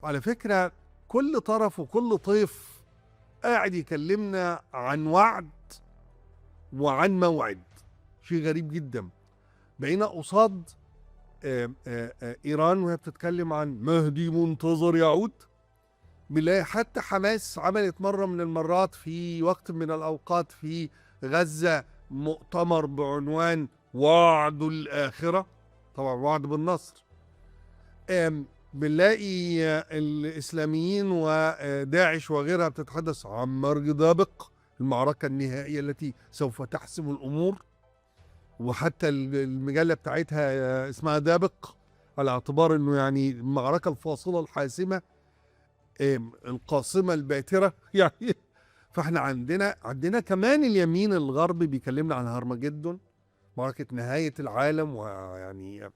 على فكرة كل طرف وكل طيف قاعد يكلمنا عن وعد وعن موعد، شيء غريب جدا. بقينا قصاد إيران وهي بتتكلم عن مهدي منتظر يعود. بنلاقي حتى حماس عملت مرة من المرات في وقت من الأوقات في غزة مؤتمر بعنوان وعد الآخرة، طبعا وعد بالنصر. بنلاقي الإسلاميين وداعش وغيرها بتتحدث عن مرج دابق، المعركة النهائية التي سوف تحسم الأمور، وحتى المجلة بتاعتها اسمها دابق على اعتبار انه يعني المعركة الفاصلة الحاسمة، القاصمة الباترة يعني. فاحنا عندنا كمان اليمين الغربي بيكلمنا عن هرمجدون، معركة نهاية العالم، ويعني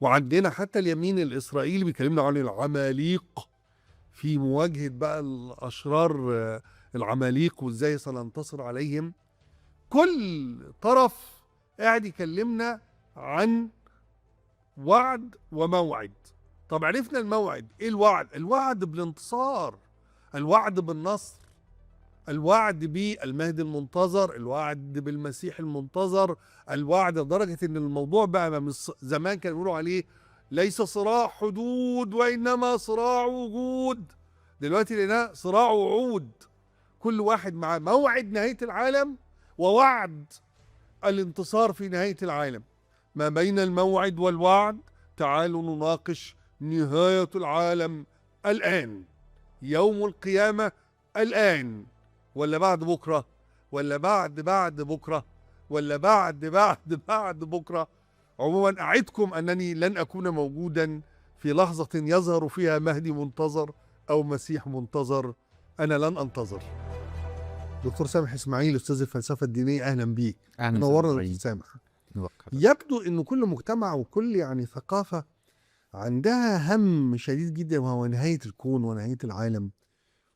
وعندنا حتى اليمين الإسرائيلي بيكلمنا عن العماليق في مواجهة بقى الأشرار، العماليق وإزاي سننتصر عليهم. كل طرف قاعد يكلمنا عن وعد وموعد. طب عرفنا الموعد، إيه الوعد؟ الوعد بالانتصار، الوعد بالنصر، الوعد بالمهدي المنتظر، الوعد بالمسيح المنتظر، الوعد لدرجة إن الموضوع بقى من زمان كانوا بيقولوا عليه ليس صراع حدود وإنما صراع وجود، دلوقتي لقيناه صراع وعود. كل واحد مع موعد نهاية العالم ووعد الانتصار في نهاية العالم. ما بين الموعد والوعد تعالوا نناقش نهاية العالم الآن، يوم القيامة الآن، ولا بعد بكرة، ولا بعد بعد بكرة، ولا بعد بعد بعد بكرة. عموما أعدكم أنني لن أكون موجودا في لحظة يظهر فيها مهدي منتظر أو مسيح منتظر، أنا لن أنتظر. دكتور سامح إسماعيل أستاذ الفلسفة الدينية، أهلا بيك. أهلا نورنا وسهلا. دكتور سامح. نورك. يبدو أن كل مجتمع وكل يعني ثقافة عندها هم شديد جدا، وهو نهاية الكون ونهاية العالم.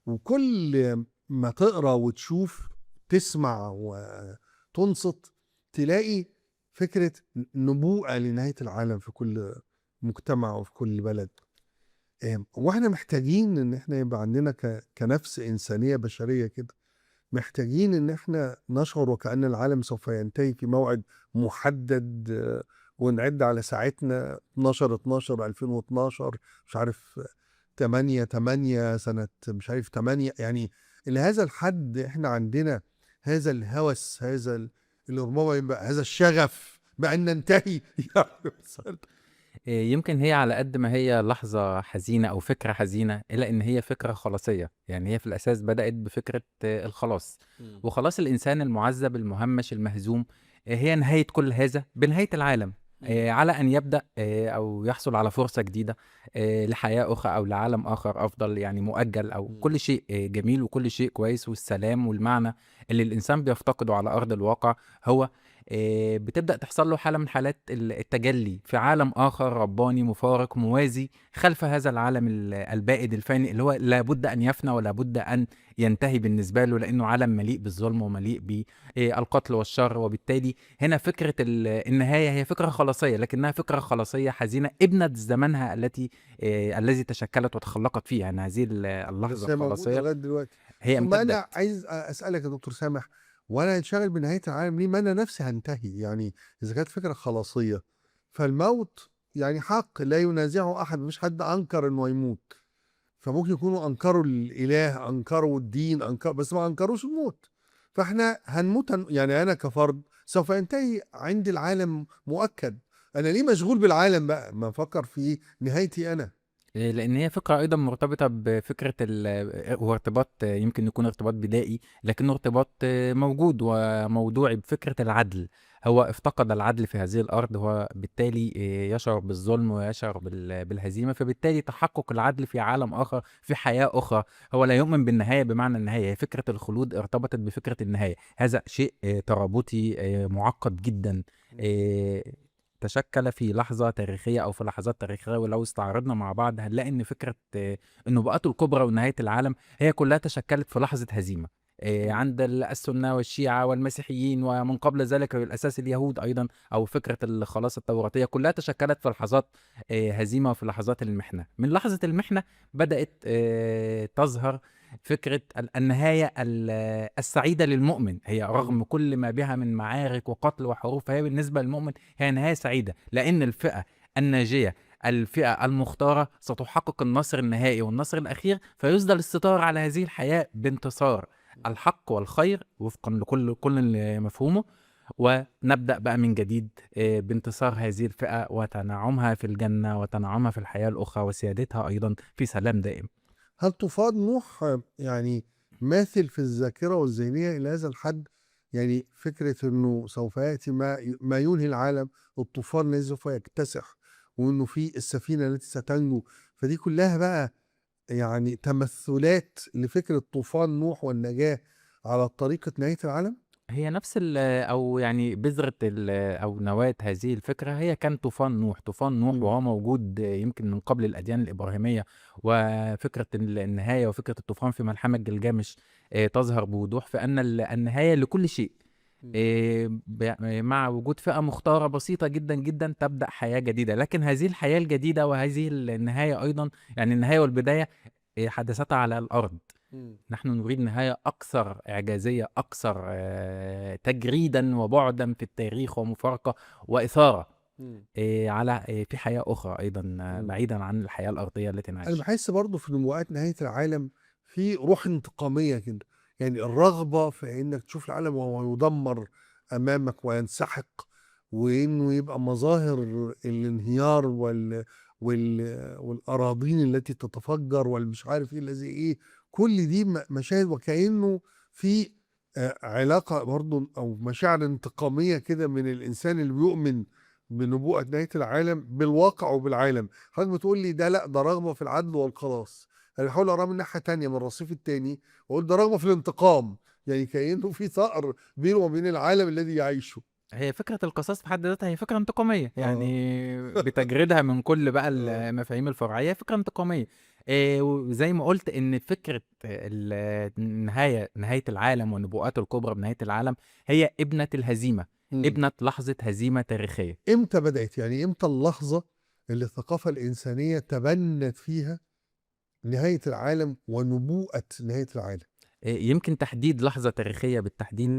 وكل ما تقرأ وتشوف تسمع وتنصت تلاقي فكرة نبوءة لنهاية العالم في كل مجتمع وفي كل بلد. واحنا محتاجين ان احنا يبقى عندنا كنفس إنسانية بشرية كده، محتاجين ان احنا نشعر وكأن العالم سوف ينتهي في موعد محدد، ونعد على ساعتنا 12/12/2012، مش عارف 8/8 سنة مش عارف 8. يعني لهذا الحد احنا عندنا هذا الهوس، هذا اللي ربما يبقى هذا الشغف بأن ننتهي. يعني يمكن هي على قد ما هي لحظة حزينة أو فكرة حزينة، إلا إن هي فكرة خلاصية. يعني هي في الأساس بدأت بفكرة الخلاص، وخلاص الإنسان المعذب المهمش المهزوم، هي نهاية كل هذا بنهاية العالم، على أن يبدأ أو يحصل على فرصة جديدة لحياة أخرى أو لعالم آخر أفضل، يعني مؤجل، أو كل شيء جميل وكل شيء كويس، والسلام والمعنى اللي الإنسان بيفتقده على أرض الواقع هو بتبدأ تحصل له حالة من حالات التجلي في عالم آخر رباني مفارق موازي خلف هذا العالم البائد الفاني اللي هو لابد أن يفنى ولابد أن ينتهي بالنسبة له، لأنه عالم مليء بالظلم ومليء بالقتل والشر. وبالتالي هنا فكرة النهاية هي فكرة خلاصية، لكنها فكرة خلاصية حزينة ابنة زمنها الذي تشكلت وتخلقت فيه. يعني هذه اللحظة بس هي موجودة الخلاصية لغاية دلوقتي. هي ثم أنا امتدت. عايز أسألك يا دكتور سامح، وأنا هنشغل بنهاية العالم ليه؟ ما أنا نفسي هنتهي. يعني إذا كانت فكرة خلاصية فالموت يعني حق لا ينازعه أحد، مش حد أنكر إنه يموت. فممكن يكونوا أنكروا الإله، أنكروا الدين، بس ما أنكروش الموت. فإحنا هنموت، يعني أنا كفرد سوف ينتهي عندي العالم مؤكد. أنا ليه مشغول بالعالم بقى؟ ما أفكر في نهايتي أنا. لأن هي فكرة أيضا مرتبطة بفكرة هو ارتباط، يمكن يكون ارتباط بدائي، لكنه ارتباط موجود وموضوعي بفكرة العدل. هو افتقد العدل في هذه الأرض، هو بالتالي يشعر بالظلم ويشعر بالهزيمة، فبالتالي تحقق العدل في عالم آخر، في حياة أخرى. هو لا يؤمن بالنهاية بمعنى النهاية، هي فكرة الخلود ارتبطت بفكرة النهاية. هذا شيء ترابطي معقد جدا، تشكل في لحظة تاريخية أو في لحظات تاريخية. ولو استعرضنا مع بعض هنلاقي إن فكرة النبوءات الكبرى ونهاية العالم هي كلها تشكلت في لحظة هزيمة. عند السنة والشيعة والمسيحيين، ومن قبل ذلك بالأساس اليهود أيضا، أو فكرة الخلاص التوراتية كلها تشكلت في لحظات هزيمة وفي لحظات المحنة. من لحظة المحنة بدأت تظهر فكرة النهاية السعيدة للمؤمن، هي رغم كل ما بها من معارك وقتل وحروب، فهي بالنسبة للمؤمن هي نهاية سعيدة، لأن الفئة الناجية، الفئة المختارة، ستحقق النصر النهائي والنصر الأخير، فيسدل الستار على هذه الحياة بانتصار الحق والخير وفقا لكل كل مفهومه، ونبدأ بقى من جديد بانتصار هذه الفئة وتنعمها في الجنة وتنعمها في الحياة الأخرى وسيادتها أيضا في سلام دائم. هل طوفان نوح يعني ماثل في الذاكرة والذهنية إلى هذا الحد؟ يعني فكرة أنه سوف يأتي ما ينهي العالم، الطوفان الذي سوف يكتسح، وأنه في السفينة التي ستنجو، فدي كلها بقى يعني تمثلات لفكرة طوفان نوح والنجاة على طريقة نهاية العالم؟ هي نفس أو يعني بذرة أو نواة هذه الفكرة هي كان طوفان نوح. طوفان نوح وهو موجود يمكن من قبل الأديان الإبراهيمية، وفكرة النهاية وفكرة الطوفان في ملحمة جلجامش تظهر بوضوح في أن النهاية لكل شيء، مع وجود فئة مختارة بسيطة جدا جدا تبدأ حياة جديدة. لكن هذه الحياة الجديدة وهذه النهاية أيضا، يعني النهاية والبداية حدثتا على الأرض. نحن نريد نهاية أكثر إعجازية، أكثر تجريدا وبعدا في التاريخ ومفارقة وإثارة على في حياة أخرى أيضا بعيدا عن الحياة الأرضية التي نعيشها. أنا بحس برضو في نبوءات نهاية العالم في روح انتقامية كده، يعني الرغبة في إنك تشوف العالم وهو يدمر أمامك وينسحق، وإنه يبقى مظاهر الانهيار والأراضين التي تتفجر والمش عارف إيه الذي إيه، كل دي مشاهد، وكأنه في علاقة برضو أو مشاعر انتقامية كده من الإنسان اللي بيؤمن بنبوءة نهاية العالم بالواقع وبالعالم. حضرتك بتقول لي ده لأ، ده رغبة في العدل والخلاص. أنا بحاول أقرأ من ناحية تانية، من الرصيف التاني، وأقول ده رغبة في الانتقام، يعني كأنه في ثأر بينه وبين العالم الذي يعيشه. هي فكرة القصاص في حد ذاتها هي فكرة انتقامية، يعني بتجريدها من كل بقى المفاهيم الفرعية فكرة انتقامية. وزي ما قلت إن فكرة النهاية، نهاية العالم والنبوءات الكبرى بنهاية العالم، هي ابنة الهزيمة، ابنة لحظة هزيمة تاريخية. إمتى بدأت؟ يعني إمتى اللحظة اللي الثقافة الإنسانية تبنت فيها نهاية العالم ونبوءة نهاية العالم؟ يمكن تحديد لحظة تاريخية بالتحديد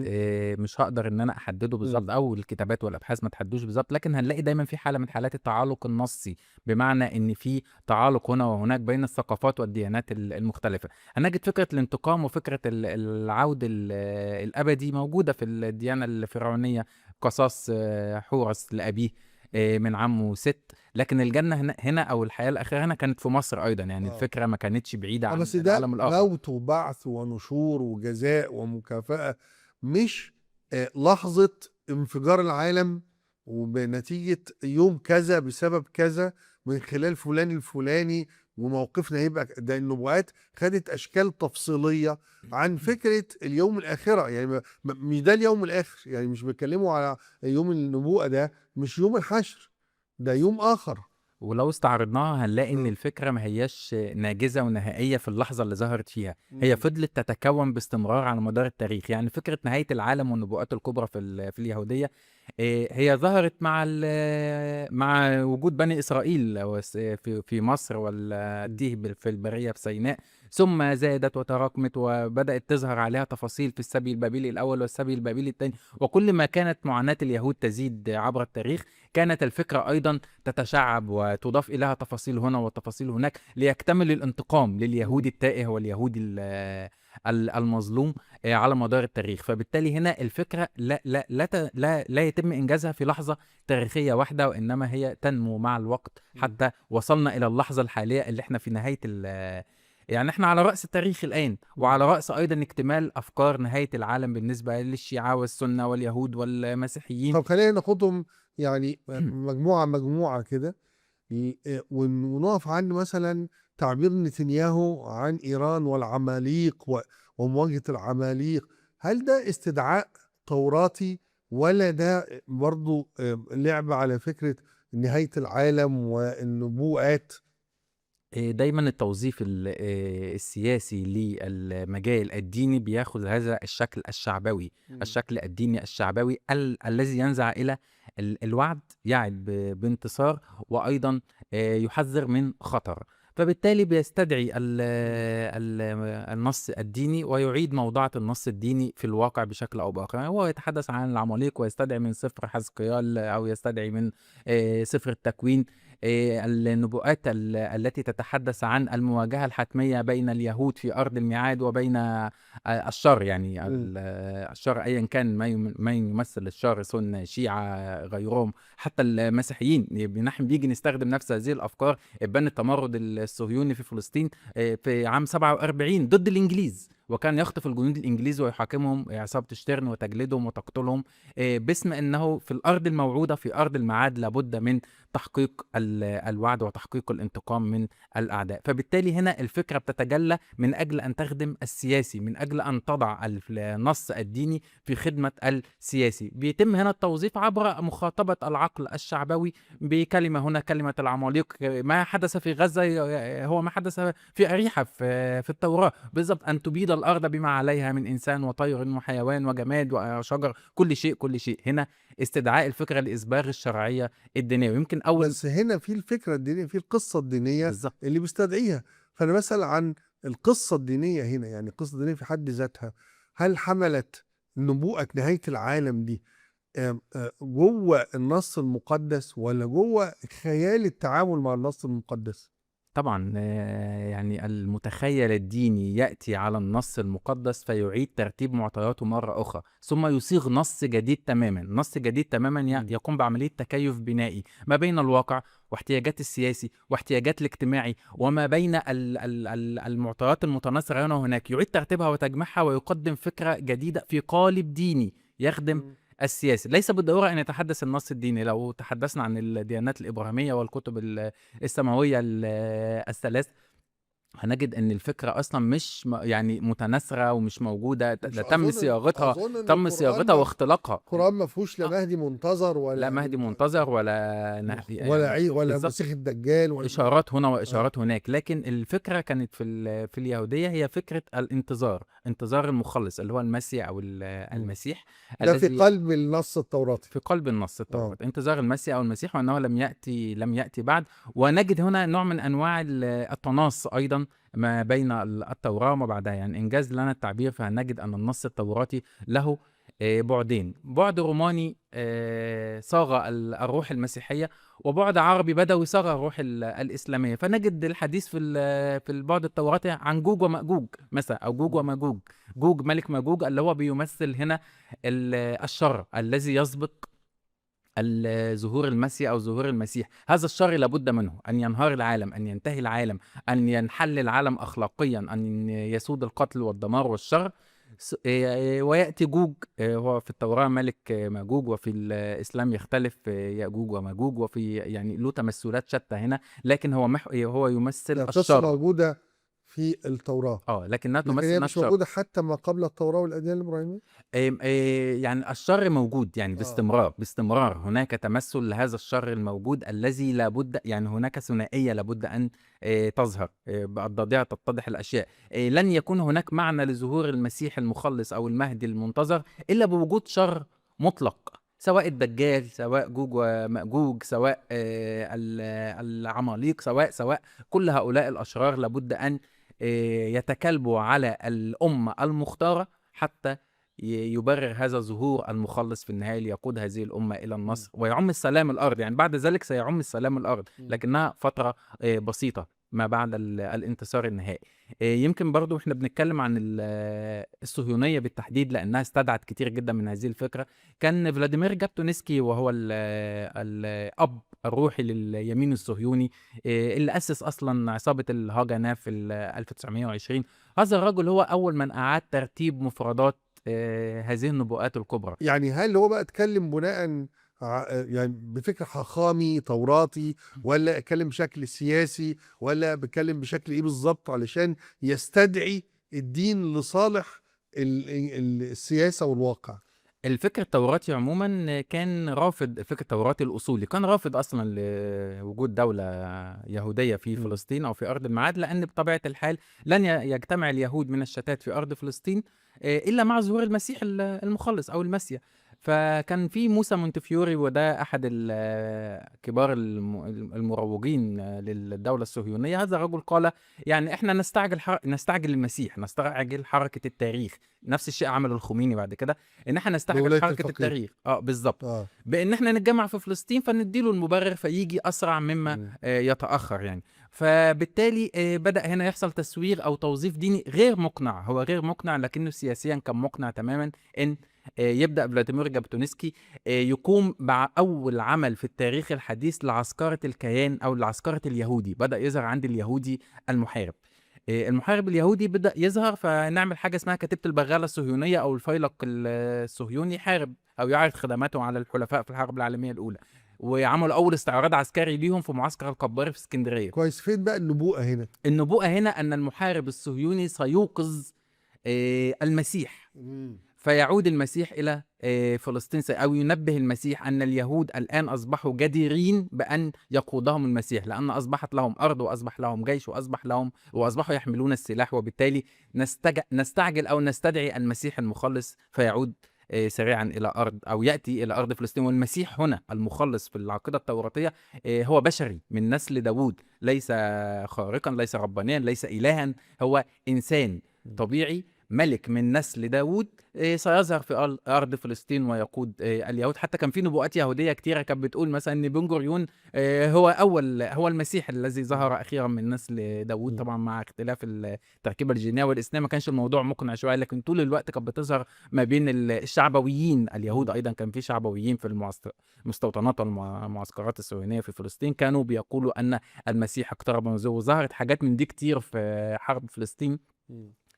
مش هقدر ان انا احدده بالظبط، او الكتابات والابحاث ما تحدوش بالظبط، لكن هنلاقي دايما في حالة من حالات التعالق النصي، بمعنى ان في تعالق هنا وهناك بين الثقافات والديانات المختلفة. هنجد فكرة الانتقام وفكرة العود الابدي موجودة في الديانة الفرعونية، قصاص حورس لأبيه من عمه ست. لكن الجنة هنا أو الحياة الأخيرة هنا كانت في مصر أيضا، يعني الفكرة ما كانتش بعيدة عن بس ده العالم الآخر. موت وبعث ونشور وجزاء ومكافأة، مش لحظة انفجار العالم وبنتيجة يوم كذا بسبب كذا من خلال فلان الفلاني وموقفنا هيبقى ده. النبوءات خدت أشكال تفصيلية عن فكرة اليوم الآخرة، يعني مش ده اليوم الآخر، يعني مش بيتكلموا على يوم النبوءة، ده مش يوم الحشر، ده يوم آخر. ولو استعرضناها هنلاقي إن الفكرة ما هياش ناجزة ونهائية في اللحظة اللي ظهرت فيها، هي فضلت تتكون باستمرار على مدار التاريخ. يعني فكرة نهاية العالم والنبوءات الكبرى في اليهودية هي ظهرت مع وجود بني إسرائيل في مصر والتيه في البرية في سيناء، ثم زادت وتراكمت وبدأت تظهر عليها تفاصيل في السبي البابلي الأول والسبي البابلي الثاني. وكل ما كانت معاناة اليهود تزيد عبر التاريخ كانت الفكرة أيضا تتشعب وتضاف إليها تفاصيل هنا وتفاصيل هناك ليكتمل الانتقام لليهودي التائه واليهودي المظلوم على مدار التاريخ. فبالتالي هنا الفكرة لا لا لا لا, لا يتم إنجازها في لحظة تاريخية واحدة، وإنما هي تنمو مع الوقت حتى وصلنا إلى اللحظة الحالية اللي احنا في نهاية يعني احنا على رأس التاريخ الآن، وعلى رأس أيضا اكتمال أفكار نهاية العالم بالنسبة للشيعة والسنة واليهود والمسيحيين. طب خلينا ناخدهم يعني مجموعة مجموعة كده، ونقف عند مثلا تعبير نتنياهو عن إيران والعماليق ومواجهة العماليق. هل ده استدعاء توراتي ولا ده برضو لعب على فكرة نهاية العالم والنبوءات دايما التوظيف السياسي للمجال الديني بياخذ هذا الشكل الشعبوي، الشكل الديني الشعبوي الذي ينزع إلى الوعد، يعد بانتصار، وأيضا يحذر من خطر. فبالتالي بيستدعي النص الديني ويعيد موضعة النص الديني في الواقع بشكل أو بآخر. يعني هو يتحدث عن العماليق ويستدعي من سفر حزقيال أو يستدعي من سفر التكوين النبوءات التي تتحدث عن المواجهة الحتمية بين اليهود في أرض الميعاد وبين الشر، يعني الشر أيا كان ما يمثل الشر، سنة شيعة غيرهم، حتى المسيحيين. نحن بيجي نستخدم نفس هذه الأفكار. ابان التمرد الصهيوني في فلسطين في عام 47 ضد الإنجليز، وكان يخطف الجنود الإنجليز ويحاكمهم عصابة شتيرن وتجلدهم وتقتلهم باسم أنه في الأرض الموعودة في أرض الميعاد لابد من تحقيق الوعد وتحقيق الانتقام من الأعداء. فبالتالي هنا الفكرة بتتجلى من أجل أن تخدم السياسي، من أجل أن تضع النص الديني في خدمة السياسي. بيتم هنا التوظيف عبر مخاطبة العقل الشعبوي بكلمة، هنا كلمة العماليق. ما حدث في غزة هو ما حدث في أريحة في التوراة بالضبط، أن تبيد الأرض بما عليها من إنسان وطير وحيوان وجماد وشجر، كل شيء كل شيء. هنا استدعاء الفكرة لإسباغ الشرعية الدينية. ويمكن أول بس هنا في الفكرة الدينية، في القصة الدينية بالظبط اللي بيستدعيها. فأنا بسأل عن القصة الدينية هنا، يعني القصة الدينية في حد ذاتها هل حملت نبوءة نهاية العالم دي جوه النص المقدس ولا جوه خيال التعامل مع النص المقدس؟ طبعا يعني المتخيل الديني يأتي على النص المقدس فيعيد ترتيب معطياته مرة أخرى، ثم يصيغ نص جديد تماما. نص جديد تماما يقوم بعملية تكيف بنائي ما بين الواقع واحتياجات السياسي واحتياجات الاجتماعي، وما بين المعطيات المتناثرة هنا وهناك، يعيد ترتيبها وتجميعها ويقدم فكرة جديدة في قالب ديني يخدم السياسي. ليس بالضرورة أن يتحدث النص الديني. لو تحدثنا عن الديانات الإبراهيمية والكتب السماوية الثلاث هنجد أن الفكرة أصلا مش يعني متناثرة ومش موجودة. تم صياغتها، تم صياغتها واختلاقها. القرآن ما فيهوش لا مهدي منتظر ولا لا مهدي منتظر ولا ولا مسيح الدجال ولا إشارات هنا وإشارات هناك. لكن الفكرة كانت في اليهودية هي فكرة الانتظار، انتظار المخلص اللي هو المسيح أو المسيح ده في قلب النص التوراتي، في قلب النص التوراتي انتظار المسيح أو المسيح، وأنه لم يأتي بعد. ونجد هنا نوع من أنواع التناص أيضا ما بين التوراة وما بعدها. يعني إنجاز لنا التعبير فهنجد أن النص التوراتي له بعدين، بعد روماني صاغ الروح المسيحية، وبعد عربي بدوي صاغ الروح الإسلامية. فنجد الحديث في البعد التوراتي عن جوج ومأجوج مثلا، أو جوج وماجوج. جوج ملك ماجوج اللي هو بيمثل هنا الشر الذي يسبق ظهور المسيح أو ظهور المسيح. هذا الشر لابد منه، أن ينهار العالم، أن ينتهي العالم، أن ينحل العالم أخلاقيا، أن يسود القتل والدمار والشر. ويأتي جوج، هو في التوراة ملك ماجوج، وفي الإسلام يختلف يأجوج وماجوج، وفي يعني له تمثلات شتى هنا، لكن هو يمثل الشر. موجودة في التوراة لكنها تمثل مش موجودة حتى ما قبل التوراة والأديان الإبراهيمية. يعني الشر موجود يعني باستمرار، باستمرار هناك تمثل لهذا الشر الموجود الذي لابد، يعني هناك ثنائية لابد أن تظهر، بالضادها تتضح الأشياء. لن يكون هناك معنى لظهور المسيح المخلص أو المهدي المنتظر إلا بوجود شر مطلق، سواء الدجال، سواء جوج ومأجوج، سواء العماليق، سواء كل هؤلاء الأشرار لابد أن يتكالبوا على الأمة المختارة حتى يبرر هذا ظهور المخلص في النهاية ليقود هذه الأمة إلى النصر ويعم السلام الأرض. يعني بعد ذلك سيعم السلام الأرض، لكنها فترة بسيطة ما بعد الانتصار النهائي. يمكن برضو احنا بنتكلم عن الصهيونية بالتحديد لأنها استدعت كتير جدا من هذه الفكرة. كان فلاديمير جابتونسكي وهو الأب الروحي لليمين الصهيوني اللي أسس أصلا عصابة الهاجانا في 1920، هذا الرجل هو أول من أعاد ترتيب مفردات هذه النبوءات الكبرى. يعني هل هو بقى اتكلم بناء يعني بفكر حخامي توراتي، ولا اتكلم بشكل سياسي، ولا بتكلم بشكل ايه بالظبط علشان يستدعي الدين لصالح السياسة والواقع؟ الفكر التوراتي عموما كان رافض، الفكر التوراتي الأصولي كان رافض أصلا لوجود دولة يهودية في فلسطين أو في أرض الميعاد، لأن بطبيعة الحال لن يجتمع اليهود من الشتات في أرض فلسطين إلا مع ظهور المسيح المخلص أو المسيح. فكان في موسى مونتفيوري، وده أحد كبار المروجين للدولة الصهيونية. هذا الرجل قال يعني إحنا نستعجل المسيح، نستعجل حركة التاريخ. نفس الشيء عمله الخميني بعد كده، إن إحنا نستعجل حركة الفقيه. التاريخ. بالظبط. بإن إحنا نتجمع في فلسطين فنديله المبرر فيجي أسرع مما يتأخر يعني. فبالتالي بدأ هنا يحصل تسويغ أو توظيف ديني غير مقنع، هو غير مقنع لكنه سياسيا كان مقنع تماما. إن يبدأ فلاديمير جابوتينسكي يقوم مع أول عمل في التاريخ الحديث لعسكرة الكيان أو لعسكرة اليهودي. بدأ يظهر عند اليهودي المحارب، المحارب اليهودي بدأ يظهر، فنعمل حاجة اسمها كتيبة البغالة الصهيونية أو الفيلق الصهيوني، يحارب أو يعرض خدماته على الحلفاء في الحرب العالمية الأولى، وعملوا أول استعراض عسكري ليهم في معسكر القباري في اسكندرية. كويس. فين بقى النبوءة هنا؟ النبوءة هنا أن المحارب الصهيوني سيوقظ المسيح، فيعود المسيح إلى فلسطين، أو ينبه المسيح أن اليهود الآن أصبحوا جديرين بأن يقودهم المسيح، لأن أصبحت لهم أرض وأصبح لهم جيش وأصبح لهم وأصبحوا يحملون السلاح، وبالتالي نستعجل أو نستدعي المسيح المخلص فيعود سريعا إلى أرض أو يأتي إلى أرض فلسطين. والمسيح هنا المخلص في العقيدة التوراتية هو بشري من نسل داوود، ليس خارقا، ليس ربانيا، ليس إلها، هو إنسان طبيعي ملك من نسل داوود، سيظهر في أرض فلسطين ويقود اليهود. حتى كان في نبوءات يهودية كتيرة كانت بتقول مثلا إن بن جوريون هو المسيح الذي ظهر أخيرا من نسل داوود، طبعا مع اختلاف التركيبة الجينية والإسلام ما كانش الموضوع مقنع شوية، لكن طول الوقت كانت بتظهر ما بين الشعبويين اليهود. أيضا كان في شعبويين في المستوطنات والمعسكرات الصهيونية في فلسطين كانوا بيقولوا أن المسيح اقترب من ظهوره. ظهرت حاجات من دي كتير في حرب فلسطين،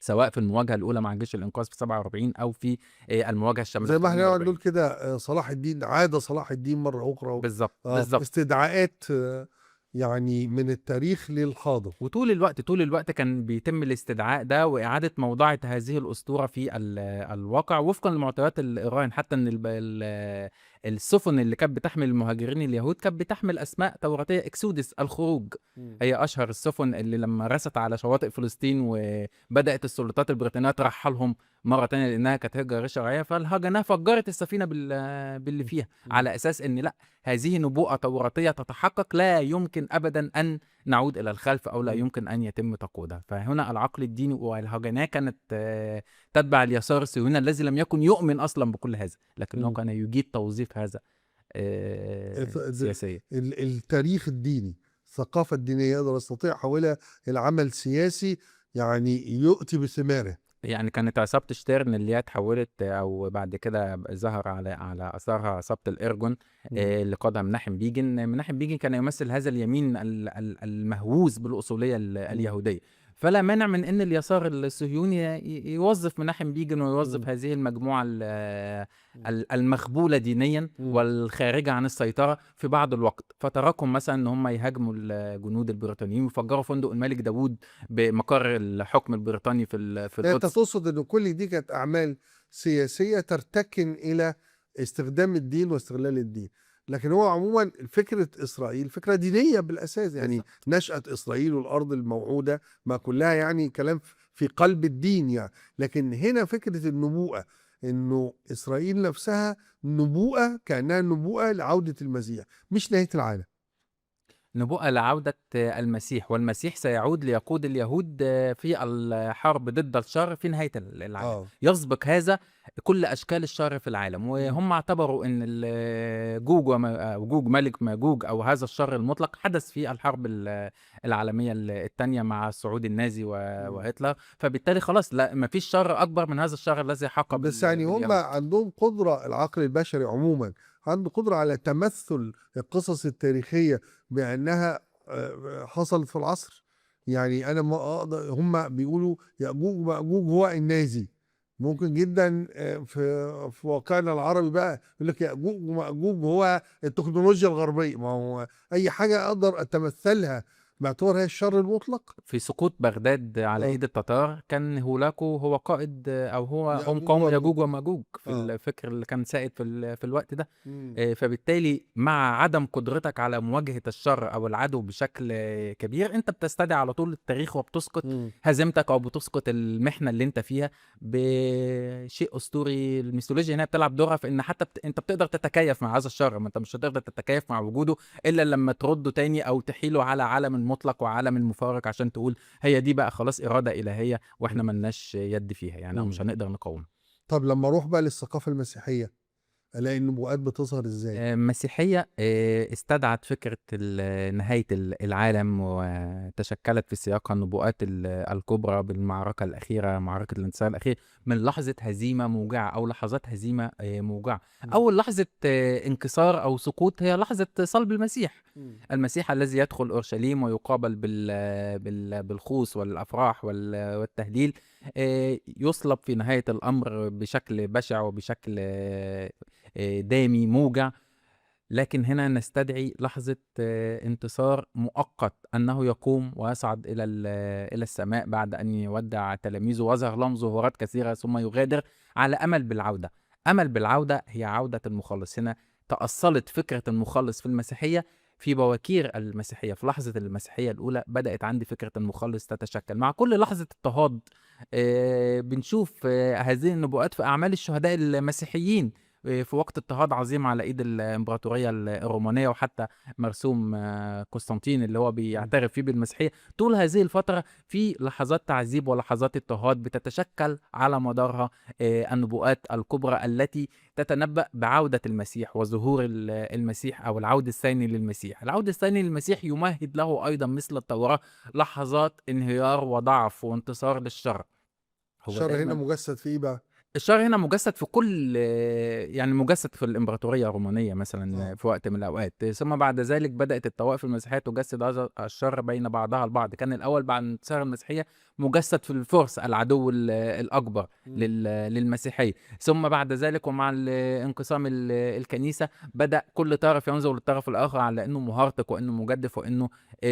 سواء في المواجهة الاولى مع جيش الانقاذ في 47 او في المواجهة الشاملة زي ما احنا نقعد نقول كده، صلاح الدين عاد صلاح الدين مرة اخرى. بالظبط. بالظبط. استدعاءات يعني من التاريخ للحاضر، وطول الوقت طول الوقت كان بيتم الاستدعاء ده واعاده موضعه هذه الاسطورة في الواقع وفقا لمعطيات الايران. حتى ان السفن اللي كانت بتحمل المهاجرين اليهود كانت بتحمل اسماء توراتيه، اكسودس الخروج، هي اشهر السفن اللي لما رست على شواطئ فلسطين وبدات السلطات البريطانية ترحلهم مرة تانية لانها كانت هجره غير شرعية، فالهجنه فجرت السفينة باللي فيها، على اساس ان لا، هذه نبوءة توراتيه تتحقق، لا يمكن ابدا ان نعود الى الخلف او لا يمكن ان يتم تقويضها. فهنا العقل الديني والهجناه كانت تتبع اليسار الصهيوني الذي لم يكن يؤمن اصلا بكل هذا، لكنه كان يجيد توظيف هذا سياسيا. التاريخ الديني، الثقافة الدينية يقدر يستطيع حولها الى عمل سياسي يعني يؤتي بثماره. يعني كانت عصابة شتيرن اللي هي اتحولت او بعد كده ظهر على اثارها عصابة الارجون اللي قادها مناحم بيجن. مناحم بيجن كان يمثل هذا اليمين المهووس بالاصولية اليهودية، فلا مانع من ان اليسار الصهيوني يوظف مناحم بيجن ويوظف هذه المجموعة المخبولة دينيا والخارجة عن السيطرة في بعض الوقت. فتراكم مثلا ان هم يهاجموا الجنود البريطانيين ويفجروا فندق الملك داوود بمقر الحكم البريطاني في القدس. انت تقصد ان كل دي كانت اعمال سياسية ترتكن الى استخدام الدين واستغلال الدين، لكن هو عموما فكرة إسرائيل فكرة دينية بالأساس، يعني نشأة إسرائيل والأرض الموعودة ما كلها يعني كلام في قلب الدين يعني. لكن هنا فكرة النبوءة، إنه إسرائيل نفسها نبوءة، كأنها نبوءة لعودة المسيح، مش نهاية العالم، نبوءة لعودة المسيح، والمسيح سيعود ليقود اليهود في الحرب ضد الشر في نهاية العالم. يسبق هذا كل أشكال الشر في العالم، وهم اعتبروا أن جوج وجوج ملك ماجوج أو هذا الشر المطلق حدث في الحرب العالمية الثانية مع الصعود النازي وهتلر، فبالتالي خلاص لا، ما فيش شر أكبر من هذا الشر الذي حق. بس يعني هم عندهم قدرة، العقل البشري عموما عنده قدرة على تمثل القصص التاريخية بأنها حصلت في العصر. يعني أنا ما أقدر، هم بيقولوا يأجوج ومأجوج هو النازي، ممكن جدا في واقعنا العربي بقى يقول لك يأجوج ومأجوج هو التكنولوجيا الغربية. ما هو أي حاجة أقدر أتمثلها باعتبار هي الشر المطلق. في سقوط بغداد على ايد التتار كان هولاكو هو قائد، او هو هم قوم ياجوج وماجوج في الفكر اللي كان سائد في الوقت ده. فبالتالي مع عدم قدرتك على مواجهة الشر او العدو بشكل كبير، انت بتستدعي على طول التاريخ وبتسقط هزيمتك او بتسقط المحنة اللي انت فيها بشيء اسطوري. الميثولوجيا هنا بتلعب دورها في ان حتى انت بتقدر تتكيف مع هذا الشر، ما انت مش هتقدر تتكيف مع وجوده الا لما ترده تاني او تحيله على عالم المطلق وعالم المفارق، عشان تقول هي دي بقى خلاص إرادة إلهية وإحنا ملناش يد فيها يعني، أو مش هنقدر نقاوم. طب لما أروح بقى للثقافة المسيحية ألاقي النبوءات بتظهر إزاي؟ المسيحية استدعت فكرة نهاية العالم، وتشكلت في سياقها النبوءات الكبرى بالمعركة الأخيرة، معركة الانتصار الأخير، من لحظة هزيمة موجعة أو لحظات هزيمة موجعة. أول لحظة انكسار أو سقوط هي لحظة صلب المسيح. المسيح الذي يدخل أورشليم ويقابل بالخوص والأفراح والتهليل، يصلب في نهاية الأمر بشكل بشع وبشكل دامي موجع. لكن هنا نستدعي لحظة انتصار مؤقت، أنه يقوم ويصعد إلى السماء بعد أن يودع تلاميذه ويظهر لهم ظهورات كثيرة، ثم يغادر على أمل بالعودة. أمل بالعودة هي عودة المخلص. هنا تأصلت فكرة المخلص في المسيحية في بواكير المسيحية، في لحظة المسيحية الأولى بدأت عندي فكرة المخلص تتشكل. مع كل لحظة اضطهاد بنشوف هذه النبوءات في أعمال الشهداء المسيحيين في وقت اضطهاد عظيم على ايد الامبراطورية الرومانية، وحتى مرسوم قسطنطين اللي هو بيعترف فيه بالمسيحيه. طول هذه الفترة في لحظات تعذيب ولحظات اضطهاد بتتشكل على مدارها النبوءات الكبرى التي تتنبأ بعوده المسيح وظهور المسيح او العود الثاني للمسيح. العود الثاني للمسيح يمهد له ايضا مثل التوراة لحظات انهيار وضعف وانتصار للشر. هو الشر هنا مجسد في ايه بقى؟ الشر هنا مجسد في كل، يعني مجسد في الإمبراطورية الرومانية مثلا في وقت من الأوقات، ثم بعد ذلك بدأت الطوائف المسيحية تجسد هذا الشر بين بعضها البعض. كان الأول بعد انتصار المسيحية مجسد في الفرس، العدو الأكبر للمسيحية، ثم بعد ذلك ومع انقسام الكنيسة بدأ كل طرف ينظر للطرف الآخر على أنه مهرطق وأنه مجدف وأنه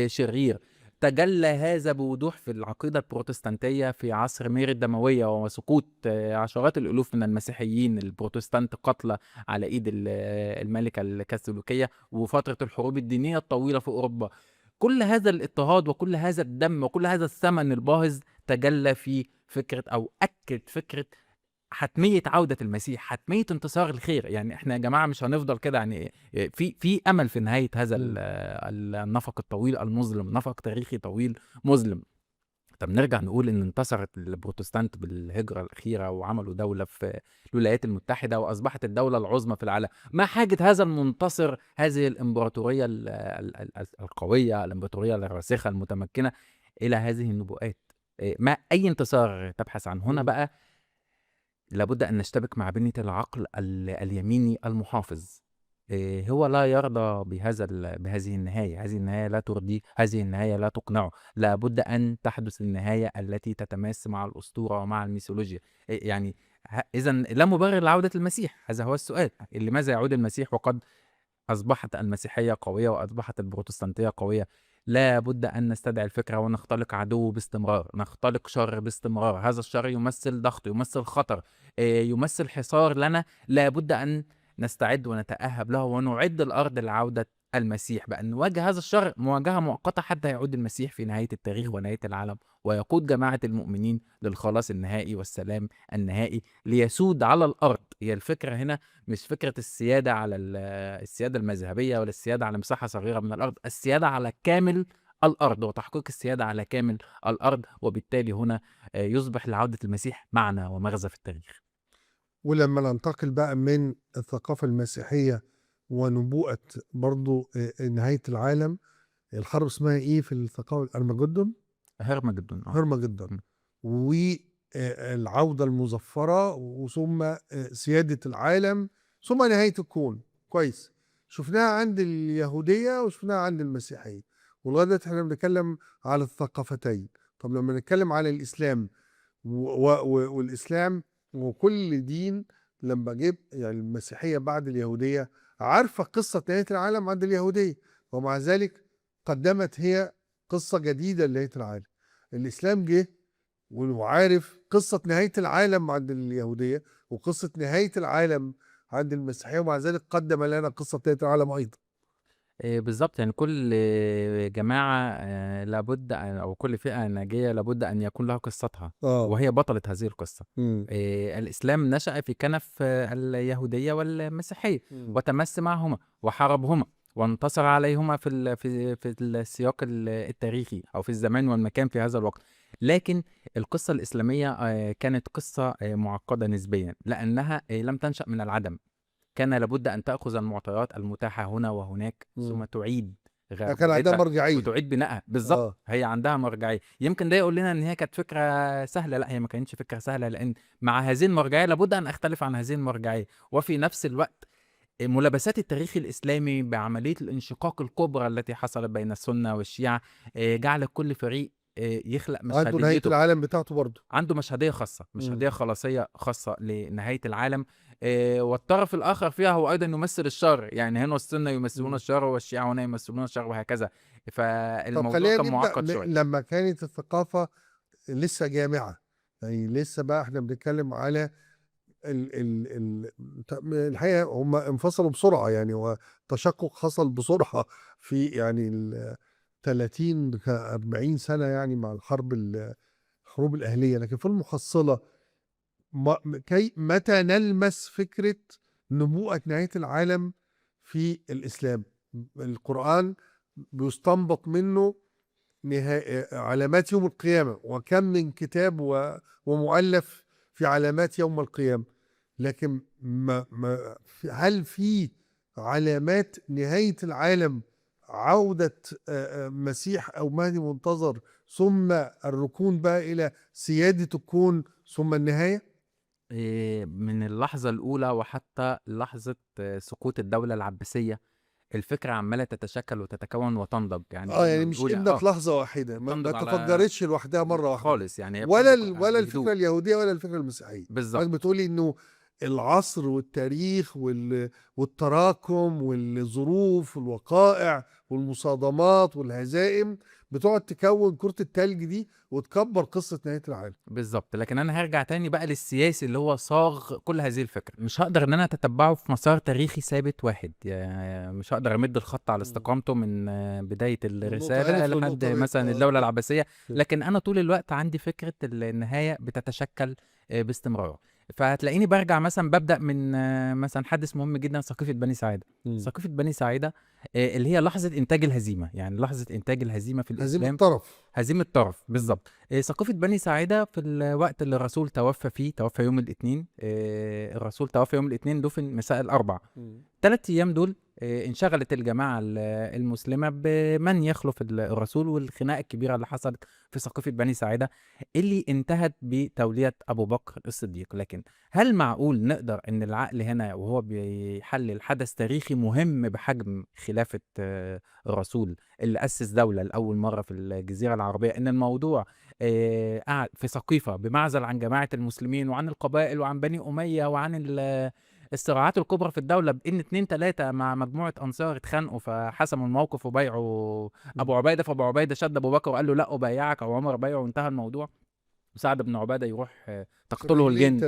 شرير. تجلى هذا بوضوح في العقيدة البروتستانتية في عصر مير الدموية وسقوط عشرات الألوف من المسيحيين البروتستانت قتلى على إيد الملكة الكاثوليكية، وفترة الحروب الدينية الطويلة في أوروبا. كل هذا الاضطهاد وكل هذا الدم وكل هذا الثمن الباهظ تجلى في فكرة أو أكد فكرة حتمية عودة المسيح، حتمية انتصار الخير. يعني احنا يا جماعة مش هنفضل كده، يعني في أمل في نهاية هذا النفق الطويل المظلم، نفق تاريخي طويل مظلم. طب نرجع نقول ان انتصرت البروتستانت بالهجرة الأخيرة وعملوا دولة في الولايات المتحدة وأصبحت الدولة العظمى في العالم. ما حاجة هذا المنتصر، هذه الإمبراطورية القوية، الإمبراطورية الراسخة المتمكنة، إلى هذه النبوءات؟ ما أي انتصار تبحث عنه؟ هنا بقى لابد أن نشتبك مع بنية العقل اليميني المحافظ. هو لا يرضى بهذه النهاية، هذه النهاية لا ترضيه، هذه النهاية لا تقنعه. لابد أن تحدث النهاية التي تتماس مع الأسطورة ومع الميثولوجيا. يعني إذن لا مبرر لعودة المسيح. هذا هو السؤال، لماذا يعود المسيح وقد أصبحت المسيحية قوية وأصبحت البروتستانتية قوية؟ لا بد أن نستدعي الفكرة ونختلق عدو باستمرار، نختلق شر باستمرار. هذا الشر يمثل ضغط، يمثل خطر، يمثل حصار لنا. لا بد أن نستعد ونتأهب له ونعد الأرض لعودة المسيح، بأن نواجه هذا الشر مواجهة مؤقتة حتى يعود المسيح في نهاية التاريخ ونهاية العالم، ويقود جماعة المؤمنين للخلاص النهائي والسلام النهائي ليسود على الأرض. هي الفكرة هنا مش فكرة السيادة على السيادة المذهبية ولا السيادة على مساحة صغيرة من الأرض، السيادة على كامل الأرض وتحقيق السيادة على كامل الأرض. وبالتالي هنا يصبح لعودة المسيح معنى ومغزى في التاريخ. ولما ننتقل بقى من الثقافة المسيحية ونبوءة برضو نهاية العالم، الحرب اسمها ايه في الثقافة؟ أرمجدون. هرمجدون. هرمجدون والعودة المظفرة، وثم سيادة العالم، ثم نهاية الكون. كويس، شفناها عند اليهودية وشفناها عند المسيحية، ولغاية دلوقتي احنا بنتكلم على الثقافتين. طب لما نتكلم على الإسلام والإسلام وكل دين لما جيب، يعني المسيحية بعد اليهودية عارفة قصة نهاية العالم عند اليهودية، ومع ذلك قدمت هي قصة جديدة لنهاية العالم. الإسلام جه وعارف قصة نهاية العالم عند اليهودية وقصة نهاية العالم عند المسيحية، ومع ذلك قدم لنا قصة نهاية العالم أيضا. بالظبط، يعني كل جماعة لابد أو كل فئة ناجية لابد أن يكون لها قصتها، وهي بطلة هذه القصة. الإسلام نشأ في كنف اليهودية والمسيحية، وتمس معهما وحاربهما وانتصر عليهما في السياق التاريخي أو في الزمان والمكان في هذا الوقت. لكن القصة الإسلامية كانت قصة معقدة نسبيا، لأنها لم تنشأ من العدم، كان لابد أن تأخذ المعطيات المتاحة هنا وهناك ثم تعيد كان عندها مرجعية وتعيد بناءها. بالظبط، هي عندها مرجعية. يمكن ده يقول لنا إن هي كانت فكرة سهلة، لا هي ما كانتش فكرة سهلة، لأن مع هذه المرجعية لابد أن أختلف عن هذه المرجعية. وفي نفس الوقت ملابسات التاريخ الإسلامي بعملية الانشقاق الكبرى التي حصلت بين السنة والشيعة جعل كل فريق يخلق مشهديته، عنده نهاية العالم بتاعته برضه، عنده مشهدية خاصة، مشهدية خلاصية خاصة لنهاية العالم. والطرف الآخر فيها هو أيضا يمثل الشر، يعني هنا السنة يمثلون الشر والشيعة هنا يمثلون الشر وهكذا. فالموضوع كان معقد شوية لما كانت الثقافة لسه جامعة، يعني لسه بقى احنا بنتكلم على ال الحقيقة هم انفصلوا بسرعة، يعني وتشقق حصل بسرعة في يعني 30-40 سنة يعني مع الحروب الأهلية. لكن في المحصلة متى نلمس فكرة نبوءة نهاية العالم في الإسلام؟ القرآن بيستنبط منه علامات يوم القيامة، وكم من كتاب ومؤلف في علامات يوم القيامة، لكن هل في علامات نهاية العالم، عودة مسيح أو مهدي منتظر، ثم الركون بقى إلى سيادة الكون ثم النهاية؟ من اللحظة الأولى وحتى لحظة سقوط الدولة العباسية الفكرة عمالة تتشكل وتتكون وتنضج. يعني يعني مش إلا في لحظة واحدة، ما تفجرتش لوحدها مرة واحدة خالص، يعني ولا الفكرة اليهودية ولا الفكرة المسيحية. بالظبط، بتقولي إنه العصر والتاريخ والتراكم والظروف والوقائع والمصادمات والهزائم بتقعد تكون كرة التلج دي وتكبر قصة نهاية العالم. بالظبط. لكن أنا هرجع تاني بقى للسياسي اللي هو صاغ كل هذه الفكرة. مش هقدر إن أنا أتتبعه في مسار تاريخي ثابت واحد، يعني مش هقدر أمد الخط على استقامته من بداية الرسالة لحد مثلا الدولة العباسية، لكن أنا طول الوقت عندي فكرة النهاية بتتشكل باستمرار. فهتلاقيني برجع مثلا ببدأ من مثلا حدث مهم جدا، سقيفة بني ساعدة. سقيفة بني ساعدة اللي هي لحظة إنتاج الهزيمة، يعني لحظة إنتاج الهزيمة في الإسلام، هزيمة الطرف، هزيمة الطرف بالظبط. سقيفة بني ساعدة في الوقت اللي الرسول توفى فيه، توفى يوم الاثنين، الرسول توفى يوم الاثنين، دفن مساء الأربع. 3 أيام دول انشغلت الجماعة المسلمة بمن يخلف الرسول، والخناقة الكبيرة اللي حصلت في سقيفة بني ساعدة اللي انتهت بتولية أبو بكر الصديق. لكن هل معقول نقدر أن العقل هنا وهو بيحلل حدث تاريخي مهم بحجم خلافة الرسول اللي أسس دولة لأول مرة في الجزيرة العربية، أن الموضوع قعد في سقيفة بمعزل عن جماعة المسلمين وعن القبائل وعن بني أمية وعن الصراعات الكبرى في الدولة، بإن 2 3 مع مجموعة أنصار اتخانقوا فحسموا الموقف وبايعوا أبو عبيدة، فأبو عبيدة شد أبو بكر وقال له لا أبايعك، أو عمر بايعه وانتهى الموضوع. وسعد بن عبادة يروح تقتله الجن،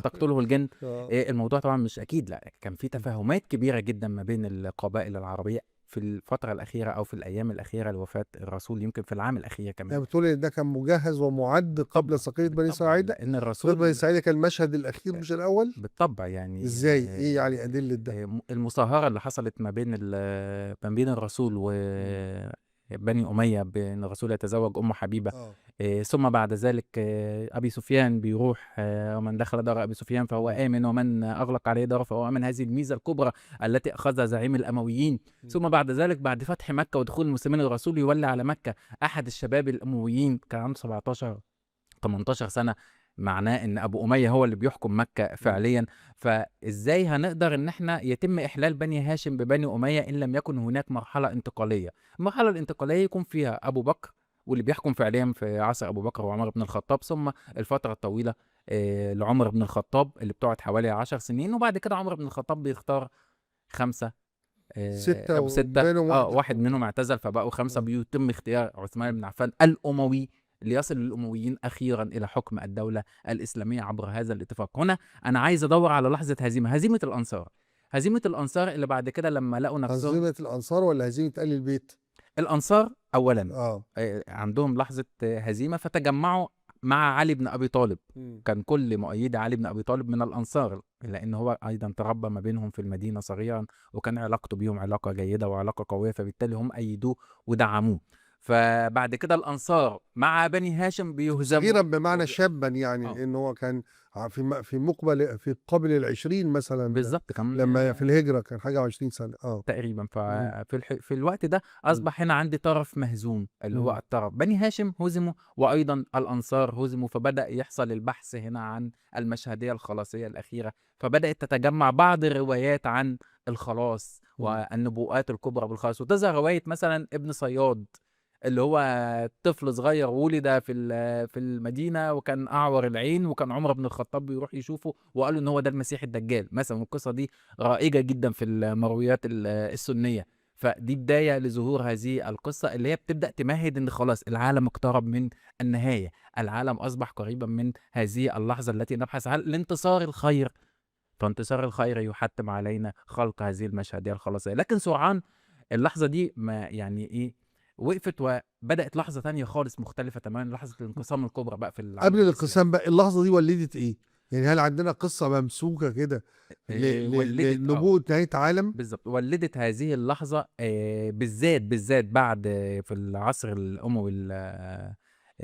تقتله الجن. الموضوع طبعا مش أكيد، لا كان في تفاهمات كبيرة جدا ما بين القبائل العربية في الفترة الأخيرة أو في الأيام الأخيرة لوفاة الرسول، يمكن في العام الأخير كمان. يعني بتقول إن ده كان مجهز ومعد قبل سقيفة بني ساعدة؟ إن الرسول بني ساعدة كان المشهد الأخير مش الأول؟ بالطبع. يعني إزاي؟ إيه يعني أدلة ده؟ المصاهرة اللي حصلت ما بين الرسول وبني أمية، بأن الرسول يتزوج أم حبيبة، ثم بعد ذلك أبي سفيان بيروح، ومن دخل دار أبي سفيان فهو آمن، ومن أغلق عليه دار فهو آمن. هذه الميزة الكبرى التي أخذها زعيم الأمويين. ثم بعد ذلك بعد فتح مكة ودخول المسلمين، الرسول يولي على مكة أحد الشباب الأمويين، كان عنده 17-18 سنة، معناه ان ابو امية هو اللي بيحكم مكة فعليا. فازاي هنقدر ان احنا يتم احلال بني هاشم ببني امية ان لم يكن هناك مرحلة انتقالية؟ المرحلة الانتقالية يكون فيها ابو بكر واللي بيحكم فعليا في عصر ابو بكر وعمر بن الخطاب، ثم الفترة الطويلة لعمر بن الخطاب اللي بتقعد حوالي 10 سنين، وبعد كده عمر بن الخطاب بيختار 5 ستة أو 6، وبينهم واحد واحد منهم اعتزل فبقوا 5. بيتم اختيار عثمان بن عفان الأموي ليصل الأمويين أخيرا إلى حكم الدولة الإسلامية عبر هذا الاتفاق. هنا أنا عايز أدور على لحظة هزيمة، هزيمة الأنصار، هزيمة الأنصار اللي بعد كده لما لقوا نفسهم. هزيمة الأنصار ولا هزيمة آل البيت؟ الأنصار أولا عندهم لحظة هزيمة فتجمعوا مع علي بن أبي طالب. كان كل مؤيد علي بن أبي طالب من الأنصار، لأن هو أيضا تربى ما بينهم في المدينة صغيرا، وكان علاقته بيهم علاقة جيدة وعلاقة قوية، فبالتالي هم أيدوه ودعموه. فبعد كده الأنصار مع بني هاشم بيهزموا صغيرا بمعنى شابا، يعني إن هو كان في مقبل في قبل 20 مثلا بالظبط، كان لما في الهجرة كان حاجة 20 سنة تقريبا. ففي في الوقت ده أصبح هنا عندي طرف مهزوم اللي هو الطرف بني هاشم هزموا، وأيضا الأنصار هزموا. فبدأ يحصل البحث هنا عن المشهدية الخلاصية الأخيرة، فبدأت تتجمع بعض الروايات عن الخلاص والنبوءات الكبرى بالخلاص، وتظهر رواية مثلا ابن صياد اللي هو طفل صغير ولد في المدينة وكان أعور العين، وكان عمر بن الخطاب بيروح يشوفه وقالوا إن هو ده المسيح الدجال مثلا. والقصة دي رائجة جدا في المرويات السنية. فدي بداية لظهور هذه القصة اللي هي بتبدأ تمهد إن خلاص العالم اقترب من النهاية، العالم أصبح قريبا من هذه اللحظة التي نبحث عنها لانتصار الخير. فانتصار الخير يحتم علينا خلق هذه المشهدية الخلاصية. لكن سرعان اللحظة دي ما يعني إيه وقفت، وبدأت لحظة تانية خالص مختلفة تماما، لحظة الانقسام الكبرى بقى في العالم. قبل الانقسام بقى اللحظة دي ولدت ايه؟ يعني هل عندنا قصة ممسوكة كده لنبوءة نهاية عالم؟ بالظبط، ولدت هذه اللحظة بالذات بعد في العصر الأموي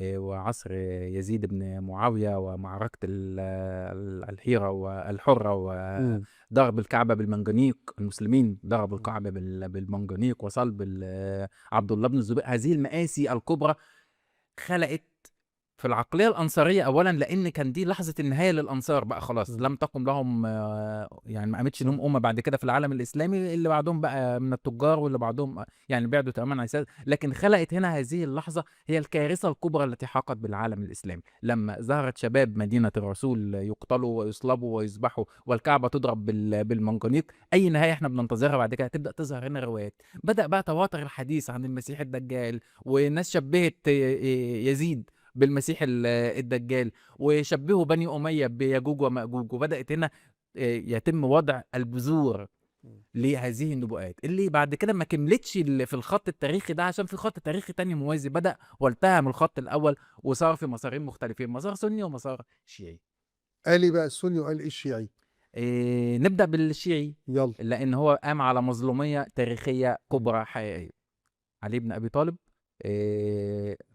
وعصر يزيد بن معاوية ومعركة الحيرة والحرة وضرب الكعبة بالمنجنيق، المسلمين ضربوا الكعبة بالمنجنيق وصلب عبد الله بن الزبير. هذه المآسي الكبرى خلقت في العقلية الأنصارية أولا، لأن كان دي لحظة النهاية للأنصار بقى خلاص، لم تقم لهم يعني ما قامتش لهم أمة بعد كده في العالم الإسلامي، اللي بعدهم بقى من التجار واللي بعدهم يعني بعدوا تماما عن السياسة. لكن خلقت هنا هذه اللحظة هي الكارثة الكبرى التي حاقت بالعالم الإسلامي، لما ظهرت شباب مدينة الرسول يقتلوا ويصلبوا ويذبحوا والكعبة تضرب بالمنجنيق. أي نهاية احنا بننتظرها بعد كده تبدأ تظهر هنا روايات. بدأ بقى تواتر الحديث عن المسيح الدجال، والناس شبهت يزيد بالمسيح الدجال، وشبهوا بني أمية بياجوج ومأجوج. وبدأت هنا يتم وضع البذور لهذه النبوءات اللي بعد كده ما كملتش في الخط التاريخي ده، عشان في خط تاريخي تاني موازي بدأ والتهم الخط الأول وصار في مسارين مختلفين، مسار سني ومسار شيعي. قال إيه بقى السني وقال إيه الشيعي؟ نبدأ بالشيعي يلا، لأن هو قام على مظلومية تاريخية كبرى حقيقية. علي بن أبي طالب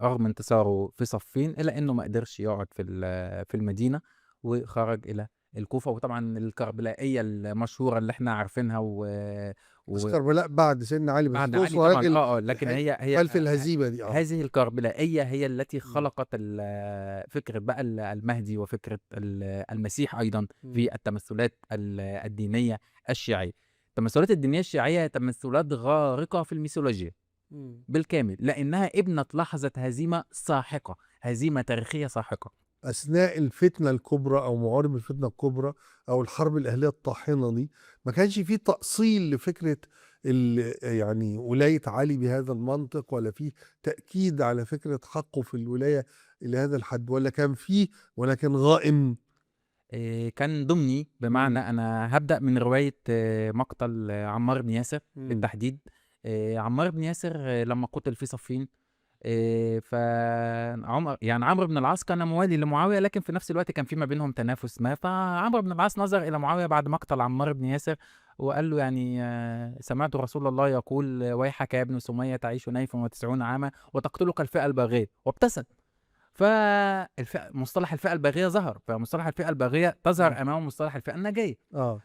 رغم انتصاره في صفين إلا أنه ما قدرش يقعد في المدينة وخرج إلى الكوفة. وطبعا الكربلائية المشهورة اللي احنا عارفينها بس كربلاء بعد سيدنا علي، بس بعد علي طبعا لكن هي خلف الهزيمة دي. هذه الكربلائية هي التي خلقت فكرة بقى المهدي وفكرة المسيح أيضا في التمثلات الدينية الشيعية. التمثلات الدينية الشيعية تمثلات غارقة في الميثولوجيا بالكامل، لأنها ابنة لحظة هزيمة ساحقة، هزيمة تاريخية ساحقة أثناء الفتنة الكبرى أو معارض الفتنة الكبرى أو الحرب الأهلية الطاحنة دي. ما كانش فيه تأصيل لفكرة يعني ولاية علي بهذا المنطق، ولا فيه تأكيد على فكرة حقه في الولاية إلى هذا الحد، ولا كان فيه ولكن غائم؟ كان ضمني. بمعنى أنا هبدأ من رواية مقتل عمار بن ياسر بالتحديد. عمار بن ياسر لما قتل في صفين، فعمر يعني عمرو بن العاص كان موالي لمعاوية، لكن في نفس الوقت كان في ما بينهم تنافس ما. فعمرو بن العاص نظر إلى معاوية بعد مقتل عمار بن ياسر وقال له يعني سمعت رسول الله يقول ويحك يا ابن سمية تعيش 99 عاما وتقتلك الفئة الباغية، وابتسم. فمصطلح الفئة الباغية ظهر، فمصطلح الفئة الباغية تظهر أمام مصطلح الفئة الناجية.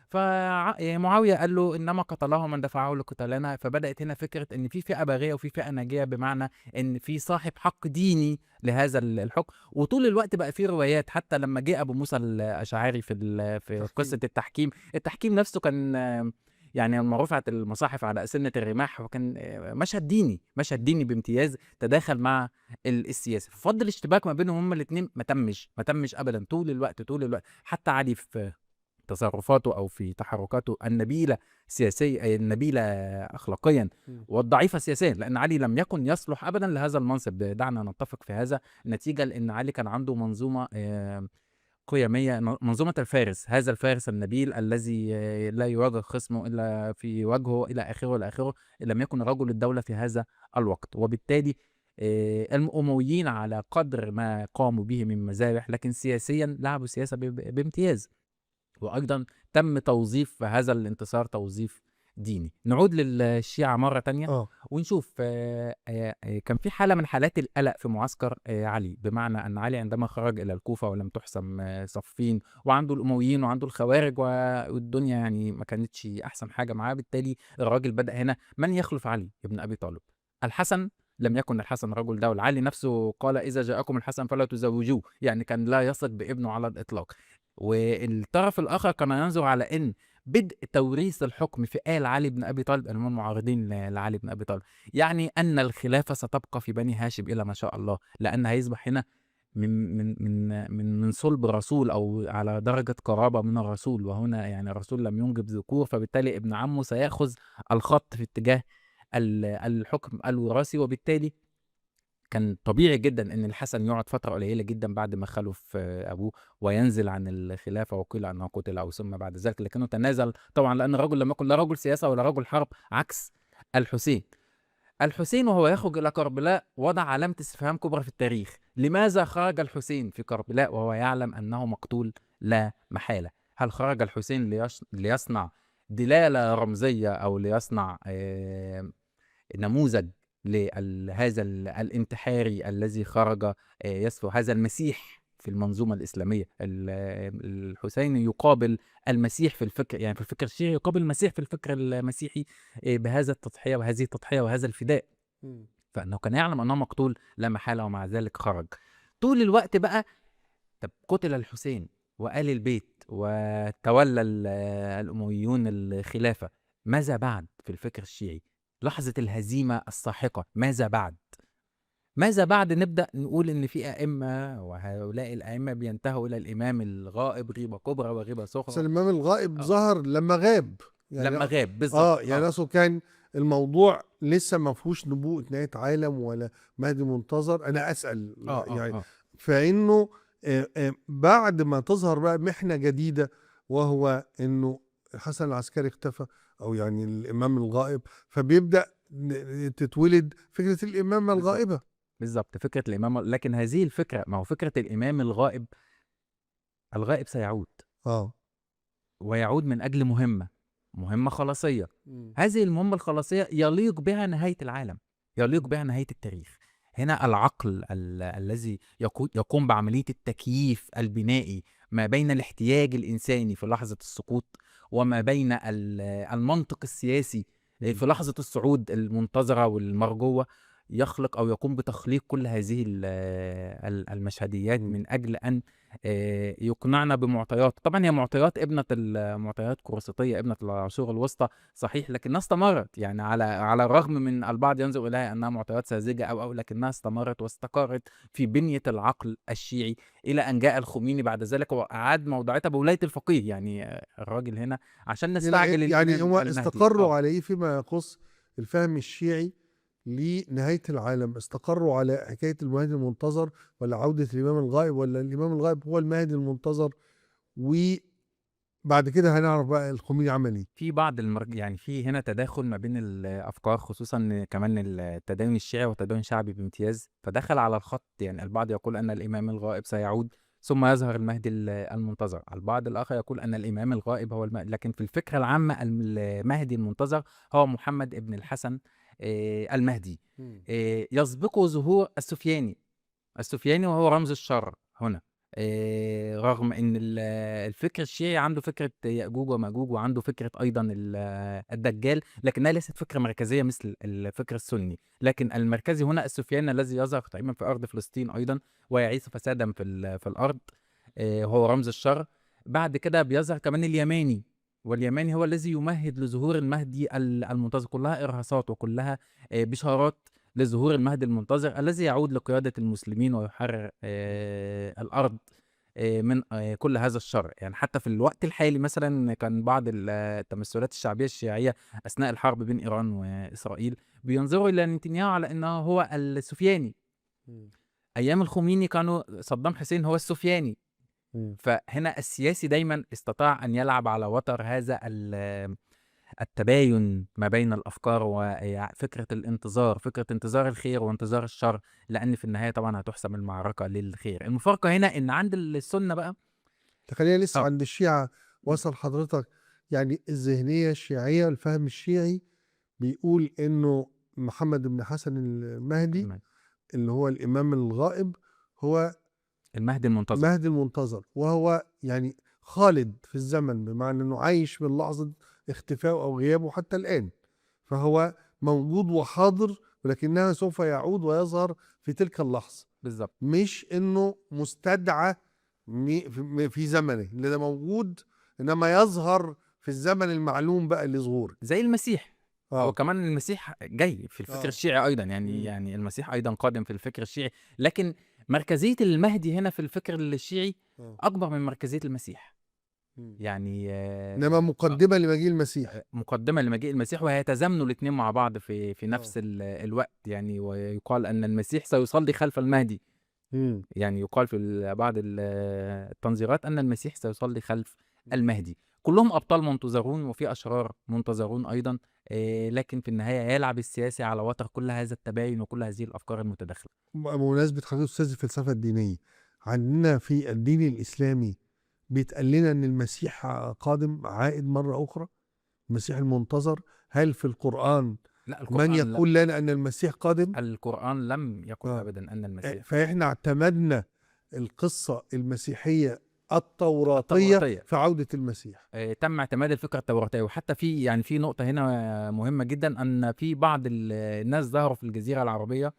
فمعاوية قال له إنما قتله من دفعه لقتالنا. فبدأت هنا فكرة إن في فئة باغية وفي فئة ناجية، بمعنى إن في صاحب حق ديني لهذا الحكم. وطول الوقت بقى في روايات، حتى لما جاء أبو موسى الأشعري في قصة التحكيم، التحكيم نفسه كان يعني لما رفعت المصاحف على أسنة الرماح، وكان مشهد ديني، مشهد ديني بامتياز تداخل مع السياسة. ففضل الاشتباك ما بينهم هما الاثنين ما تمش أبدا طول الوقت، طول الوقت. حتى علي في تصرفاته أو في تحركاته النبيلة سياسيا، النبيلة أخلاقيا والضعيفة سياسيا، لأن علي لم يكن يصلح أبدا لهذا المنصب، دعنا نتفق في هذا، نتيجة لأن علي كان عنده منظومة قيمية، منظومة الفارس، هذا الفارس النبيل الذي لا يواجه خصمه إلا في وجهه إلى آخره إلى آخره، لم يكن رجل الدولة في هذا الوقت. وبالتالي الأمويين على قدر ما قاموا به من مذابح، لكن سياسيا لعبوا سياسة بامتياز، وأيضا تم توظيف هذا الانتصار توظيف ديني. نعود للشيعة مرة تانية ونشوف كان في حالة من حالات القلق في معسكر علي، بمعنى أن علي عندما خرج إلى الكوفة ولم تحسم صفين، وعنده الأمويين وعنده الخوارج والدنيا يعني ما كانتش أحسن حاجة معاه، بالتالي الراجل بدأ هنا من يخلف علي ابن أبي طالب؟ الحسن. لم يكن الحسن رجل دولة، علي نفسه قال إذا جاءكم الحسن فلا تزوجوه، يعني كان لا يثق بابنه على الإطلاق. والطرف الآخر كان ينظر على أن بدء توريث الحكم في آل علي بن أبي طالب، المعارضين لعلي بن أبي طالب، يعني أن الخلافة ستبقى في بني هاشم إلى ما شاء الله، لأن هيصبح هنا من من من من من صلب رسول أو على درجة قرابة من الرسول، وهنا يعني الرسول لم ينجب ذكور، فبالتالي ابن عمه سيأخذ الخط في اتجاه الحكم الوراثي. وبالتالي كان طبيعي جدا ان الحسن يقعد فترة قليله جدا بعد ما خلف ابوه وينزل عن الخلافة، وقيل انه قتل او ثم بعد ذلك، لكنه تنازل طبعا لان الرجل لم يكن لا رجل سياسة ولا رجل حرب، عكس الحسين. الحسين وهو يخرج الى كربلاء وضع علامة استفهام كبرى في التاريخ، لماذا خرج الحسين في كربلاء وهو يعلم انه مقتول لا محالة؟ هل خرج الحسين ليصنع دلالة رمزية او ليصنع نموذج لهذا الانتحاري الذي خرج يسفو هذا المسيح في المنظومة الإسلامية؟ الحسين يقابل المسيح في الفكر، يعني في الفكر الشيعي يقابل المسيح في الفكر المسيحي بهذا التضحية وهذه التضحية وهذا الفداء، فإنه كان يعلم أنه مقتول لا محالة ومع ذلك خرج. طول الوقت بقى طب قتل الحسين وآل البيت وتولى الأمويون الخلافة، ماذا بعد في الفكر الشيعي؟ لحظة الهزيمة الساحقة ماذا بعد؟ ماذا بعد؟ نبدأ نقول إن في أئمة، وهؤلاء الأئمة بينتهوا إلى الإمام الغائب، غيبة كبرى وغيبة صغرى. بس الإمام الغائب ظهر لما غاب، يعني لما غاب بالظبط. يعني أصله كان الموضوع لسه ما فيهوش نبوءة نهاية عالم ولا مهدي منتظر. أنا أسأل يعني فإنه بعد ما تظهر بقى محنة جديدة، وهو إنه الحسن العسكري اختفى، أو يعني الإمام الغائب، فبيبدأ تتولد فكرة الإمامة الغائبة. بالظبط، فكرة الإمامة. لكن هذه الفكرة، ما هو فكرة الإمام الغائب، الغائب سيعود ويعود من أجل مهمة خلاصية. هذه المهمة الخلاصية يليق بها نهاية العالم، يليق بها نهاية التاريخ. هنا العقل الذي يقوم بعملية التكييف البنائي ما بين الاحتياج الإنساني في لحظة السقوط وما بين المنطق السياسي في لحظة الصعود المنتظرة والمرجوة، يخلق أو يقوم بتخليق كل هذه المشهديات من أجل أن يقنعنا بمعطيات. طبعا هي معطيات ابنة المعطيات كروسيطية، ابنة العصور الوسطى صحيح، لكنها استمرت، يعني على الرغم من البعض ينظر إليها أنها معطيات ساذجة أو لكنها استمرت واستقرت في بنية العقل الشيعي إلى أن جاء الخميني بعد ذلك وأعاد موضعتها بولاية الفقيه. يعني الراجل هنا عشان نستعجل، يعني هو استقروا عليه فيما يخص الفهم الشيعي لنهاية العالم، استقروا على حكاية المهدي المنتظر ولا عودة الإمام الغائب، ولا الإمام الغائب هو المهدي المنتظر، وبعد كده هنعرف بقى الخميني عمل ايه. في بعض يعني في هنا تداخل ما بين الأفكار، خصوصا كمان التدين الشيعي والتدين الشعبي بامتياز، فدخل على الخط. يعني البعض يقول أن الإمام الغائب سيعود ثم يظهر المهدي المنتظر، البعض الآخر يقول أن الإمام الغائب هو لكن في الفكرة العامة المهدي المنتظر هو محمد ابن الحسن المهدي. يسبقه ظهور السفياني، السفياني وهو رمز الشر هنا، رغم ان الفكر الشيعي عنده فكرة يأجوج ومأجوج وعنده فكرة ايضا الدجال، لكنها ليست فكرة مركزية مثل الفكر السني. لكن المركزي هنا السفياني الذي يظهر تقريبا في ارض فلسطين ايضا ويعيش فسادا في الارض، هو رمز الشر. بعد كده بيظهر كمان اليماني، واليماني هو الذي يمهد لظهور المهدي المنتظر. كلها إرهاصات وكلها بشارات لظهور المهدي المنتظر الذي يعود لقيادة المسلمين ويحرر الأرض من كل هذا الشر. يعني حتى في الوقت الحالي مثلا كان بعض التمثلات الشعبية الشيعية أثناء الحرب بين إيران وإسرائيل بينظروا إلى نتنياهو على أنه هو السفياني. أيام الخميني كانوا صدام حسين هو السفياني. فهنا السياسي دايما استطاع أن يلعب على وتر هذا التباين ما بين الأفكار وفكرة الانتظار، فكرة انتظار الخير وانتظار الشر، لأن في النهاية طبعا هتحسم المعركة للخير. المفارقة هنا إن عند السنة بقى، تخلينا لسه عند الشيعة. وصل حضرتك يعني الذهنية الشيعية، الفهم الشيعي بيقول إنه محمد بن حسن المهدي اللي هو الإمام الغائب هو المهدي المنتظر، المهدي المنتظر، وهو يعني خالد في الزمن، بمعنى أنه عايش من لحظة اختفائه أو غيابه حتى الآن، فهو موجود وحاضر، ولكنها سوف يعود ويظهر في تلك اللحظة بالضبط. مش أنه مستدعى في زمنه اللي ده موجود، إنما يظهر في الزمن المعلوم بقى لظهوره زي المسيح. هو كمان المسيح جاي في الفكر الشيعي أيضا، يعني يعني المسيح أيضا قادم في الفكر الشيعي، لكن مركزية المهدي هنا في الفكر الشيعي أكبر من مركزية المسيح. يعني إنما مقدمة لمجيء المسيح، مقدمة لمجيء المسيح، وهيتزامنوا الاثنين مع بعض في نفس الوقت يعني. ويقال أن المسيح سيصلي خلف المهدي. يعني يقال في بعض التنظيرات أن المسيح سيصلي خلف المهدي. كلهم أبطال منتظرون وفي أشرار منتظرون أيضا، لكن في النهاية يلعب السياسي على وتر كل هذا التباين وكل هذه الأفكار المتداخلة. بمناسبة حضرتك أستاذ الفلسفة الدينية، عندنا في الدين الإسلامي بيتقال لنا أن المسيح قادم عائد مرة أخرى، المسيح المنتظر. هل في القرآن لا، القرآن من يقول لنا أن المسيح قادم؟ القرآن لم يقل أبدا أن المسيح. فإحنا اعتمدنا القصة المسيحية التوراتية في عودة المسيح. تم اعتماد الفكرة التوراتية. وحتى في يعني في نقطة هنا مهمة جدا، أن في بعض الناس ظهروا في الجزيرة العربية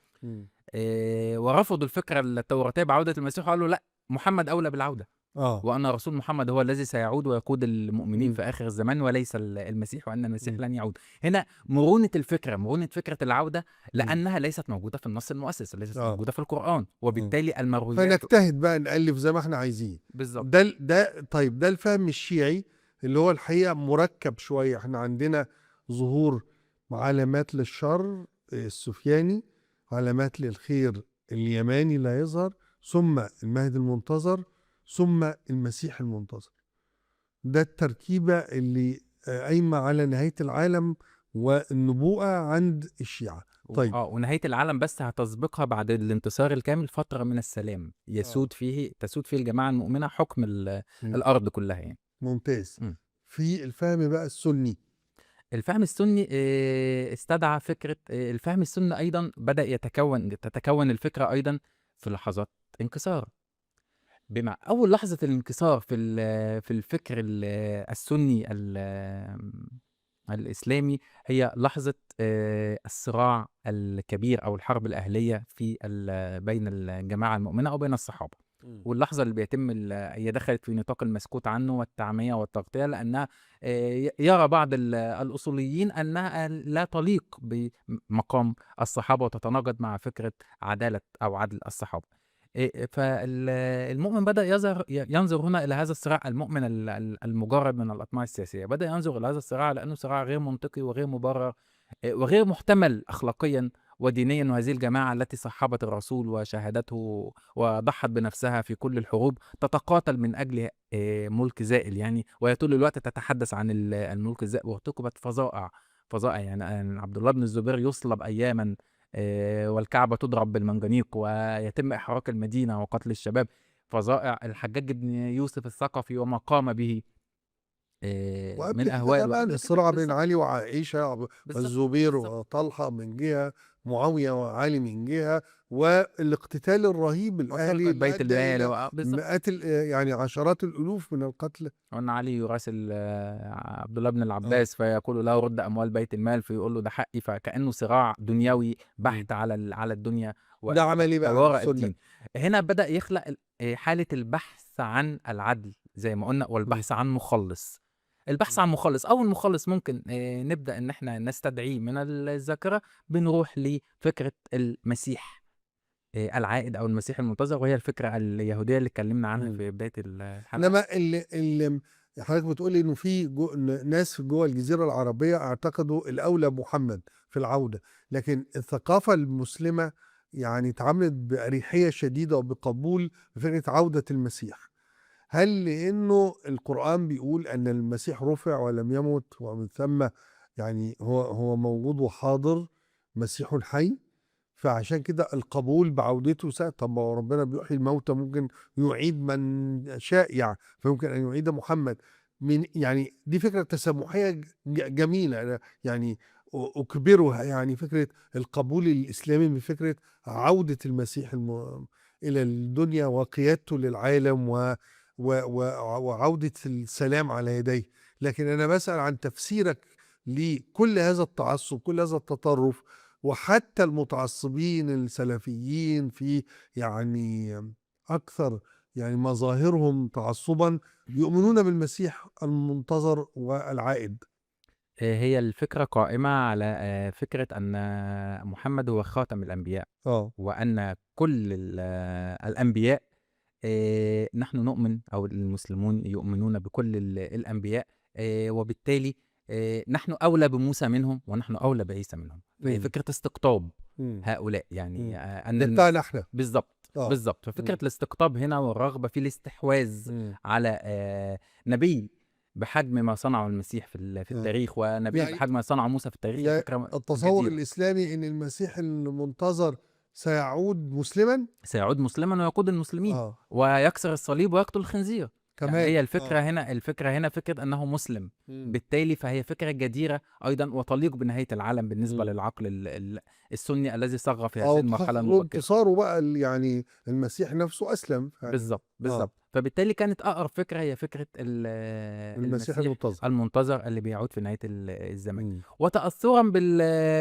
ورفضوا الفكرة التوراتية بعودة المسيح، وقالوا لا، محمد أولى بالعودة، وأن رسول محمد هو الذي سيعود ويقود المؤمنين في آخر الزمان وليس المسيح، وأن المسيح لن يعود. هنا مرونة الفكرة، مرونة فكرة العودة، لأنها ليست موجودة في النص المؤسس، ليست موجودة في القرآن، وبالتالي المرويات. فنجتهد بقى نألف زي ما احنا عايزين بالظبط. ده طيب، ده الفهم الشيعي اللي هو الحقيقة مركب شوية. احنا عندنا ظهور علامات للشر السفياني، علامات للخير اليماني لا يظهر، ثم المهدي المنتظر، ثم المسيح المنتظر. ده التركيبة اللي قايمة على نهاية العالم والنبوءة عند الشيعة. طيب ونهاية العالم بس هتسبقها بعد الانتصار الكامل فترة من السلام يسود فيه، تسود فيه الجماعة المؤمنة حكم الأرض كلها يعني. ممتاز. في الفهم بقى السني، الفهم السني استدعى فكرة الفهم السني أيضا بدأ تتكون الفكرة أيضا في لحظات انكسار. بمع أول لحظة الانكسار في الفكر السني الإسلامي هي لحظة الصراع الكبير أو الحرب الأهلية في بين الجماعة المؤمنة أو بين الصحابة. واللحظة اللي بيتم هي دخلت في نطاق المسكوت عنه والتعمية والتغطية، لأنها يرى بعض الأصوليين أنها لا تليق بمقام الصحابة وتتناقض مع فكرة عدالة أو عدل الصحابة. فالمؤمن بدأ ينظر هنا إلى هذا الصراع. المؤمن المجرد من الأطماع السياسية بدأ ينظر إلى هذا الصراع لأنه صراع غير منطقي وغير مبرر وغير محتمل أخلاقيا ودينيا. وهذه الجماعة التي صحبت الرسول وشاهدته وضحت بنفسها في كل الحروب تتقاتل من أجل ملك زائل يعني، وهي طول الوقت تتحدث عن الملك الزائل، وارتكبت فظائع يعني. عبد الله بن الزبير يصلب أياما والكعبة تضرب بالمنجنيق ويتم إحراق المدينة وقتل الشباب. فظائع الحجاج بن يوسف الثقفي وما قام به من أهوال. طبعا الصراع بين علي وعائشة والزبير وطلحة من جهة، معاوية وعلي من جهة، والاقتتال الرهيب الأهلي بيت المال، مئات يعني عشرات الألوف من القتل. وأن علي يراسل عبد الله بن العباس فيقول له رد أموال بيت المال، فيقول له ده حقي. فكأنه صراع دنيوي بحت على الدنيا. ده عمل إيه بقى الدين؟ هنا بدأ يخلق حالة البحث عن العدل زي ما قلنا، والبحث عن مخلص. البحث عن مخلص، أول مخلص ممكن نبدأ إن إحنا نستدعيه من الذاكرة، بنروح لفكرة المسيح. العائد أو المسيح المنتظر، وهي الفكرة اليهودية اللي اتكلمنا عنها في بداية الحلقة. إنما اللي حضرتك بتقولي إنه في ناس جوه الجزيرة العربية اعتقدوا الأولى محمد في العودة، لكن الثقافة المسلمة يعني اتعاملت بأريحية شديدة وبقبول فكرة عودة المسيح. هل لأنه القرآن بيقول أن المسيح رفع ولم يمت، ومن ثم يعني هو موجود وحاضر، مسيح حي، فعشان كده القبول بعودته سهل؟ طب ما هو ربنا بيحيي الموتى، ممكن يعيد من شاء يعني، فممكن أن يعيد محمد. من يعني دي فكرة تسامحية جميلة، أنا يعني أكبرها، يعني فكرة القبول الإسلامي بفكرة عودة المسيح إلى الدنيا وقيادته للعالم وعودة السلام على يديه. لكن أنا بسأل عن تفسيرك لكل هذا التعصب، كل هذا التطرف، وحتى المتعصبين السلفيين في يعني أكثر يعني مظاهرهم تعصبا يؤمنون بالمسيح المنتظر والعائد. هي الفكرة قائمة على فكرة أن محمد هو خاتم الأنبياء، وأن كل الأنبياء نحن نؤمن أو المسلمون يؤمنون بكل الأنبياء، وبالتالي نحن أولى بموسى منهم ونحن أولى بعيسى منهم. فهي فكرة استقطاب هؤلاء يعني أن بتاعنا احنا بالضبط. بالضبط. ففكرة الاستقطاب هنا والرغبة في الاستحواذ على نبي بحجم ما صنعه المسيح في التاريخ، ونبي يعني بحجم ما صنعه موسى في التاريخ. يعني فكرة التصور الإسلامي إن المسيح المنتظر سيعود مسلما، سيعود مسلما ويقود المسلمين ويكسر الصليب ويقتل الخنزير كمان. يعني هي الفكرة هنا، الفكرة هنا فكرة أنه مسلم، بالتالي فهي فكرة جديرة أيضا وتليق بنهاية العالم بالنسبة للعقل السني الذي صغ في هذه المرحلة المبكرة. انتصاره بقى يعني المسيح نفسه أسلم بالضبط. بالضبط. فبالتالي كانت أقرب فكرة هي فكرة المسيح المنتظر اللي بيعود في نهاية الزمان. وتأثرا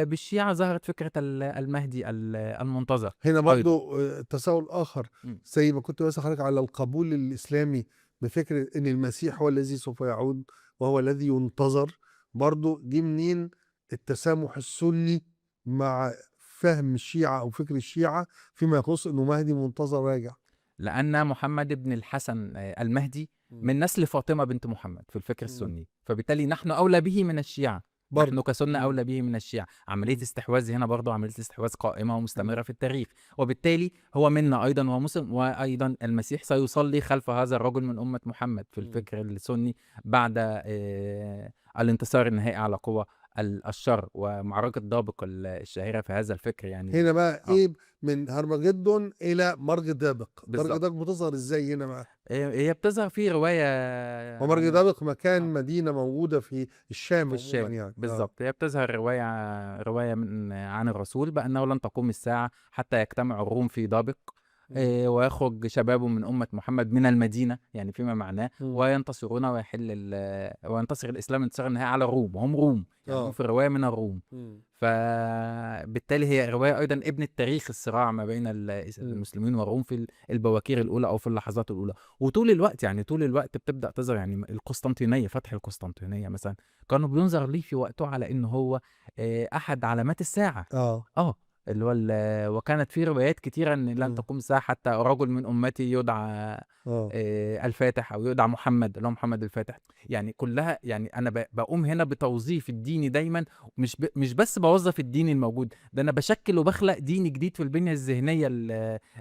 بالشيعة ظهرت فكرة المهدي المنتظر. هنا برضو تساؤل آخر، زي ما كنت بسأل حضرتك على القبول الإسلامي بفكرة إن المسيح هو الذي سوف يعود وهو الذي ينتظر، برضو دي منين التسامح السني مع فهم الشيعة أو فكر الشيعة فيما يخص إنه مهدي منتظر راجع؟ لأن محمد بن الحسن المهدي من نسل فاطمة بنت محمد في الفكر السني، فبالتالي نحن أولى به من الشيعة. نحن كسنة أولى به من الشيعة. عملية استحواذ هنا برضو عملية استحواذ قائمة ومستمرة في التاريخ، وبالتالي هو منا أيضا وهو مسلم، وأيضا المسيح سيصلي خلف هذا الرجل من أمة محمد في الفكر السني بعد الانتصار النهائي على قوى الشر ومعركة دابق الشهيرة في هذا الفكر. يعني هنا بقى إيه من هرمجدون إلى مرج دابق؟ مرج دابق بتظهر إزاي هنا بقى؟ هي بتظهر في رواية، ومرج دابق مكان مدينة موجودة في الشام، في الشام يعني. بالضبط. هي بتظهر رواية من عن الرسول بأنه لن تقوم الساعة حتى يجتمع الروم في دابق، ويخرج شبابه من أمة محمد من المدينة، يعني فيما معناه، وينتصرون ويحل وينتصر الإسلام انتصار النهائي على الروم، وهم روم يعني هم في الرواية من الروم. فبالتالي هي رواية أيضا ابن التاريخ، الصراع ما بين المسلمين والروم في البواكير الأولى أو في اللحظات الأولى. وطول الوقت يعني طول الوقت بتبدأ تظهر يعني القسطنطينية، فتح القسطنطينية مثلا كانوا بينظر ليه في وقته على إنه هو أحد علامات الساعة. اللي هو وكانت في روايات كتيرة ان لن تقوم الساعة حتى رجل من امتي يدعى الفاتح او يدعى محمد، اللي هو محمد الفاتح. يعني كلها يعني انا بقوم هنا بتوظيف الديني دايما، مش بس بوظف الدين الموجود ده، انا بشكل وبخلق دين جديد في البنية الذهنية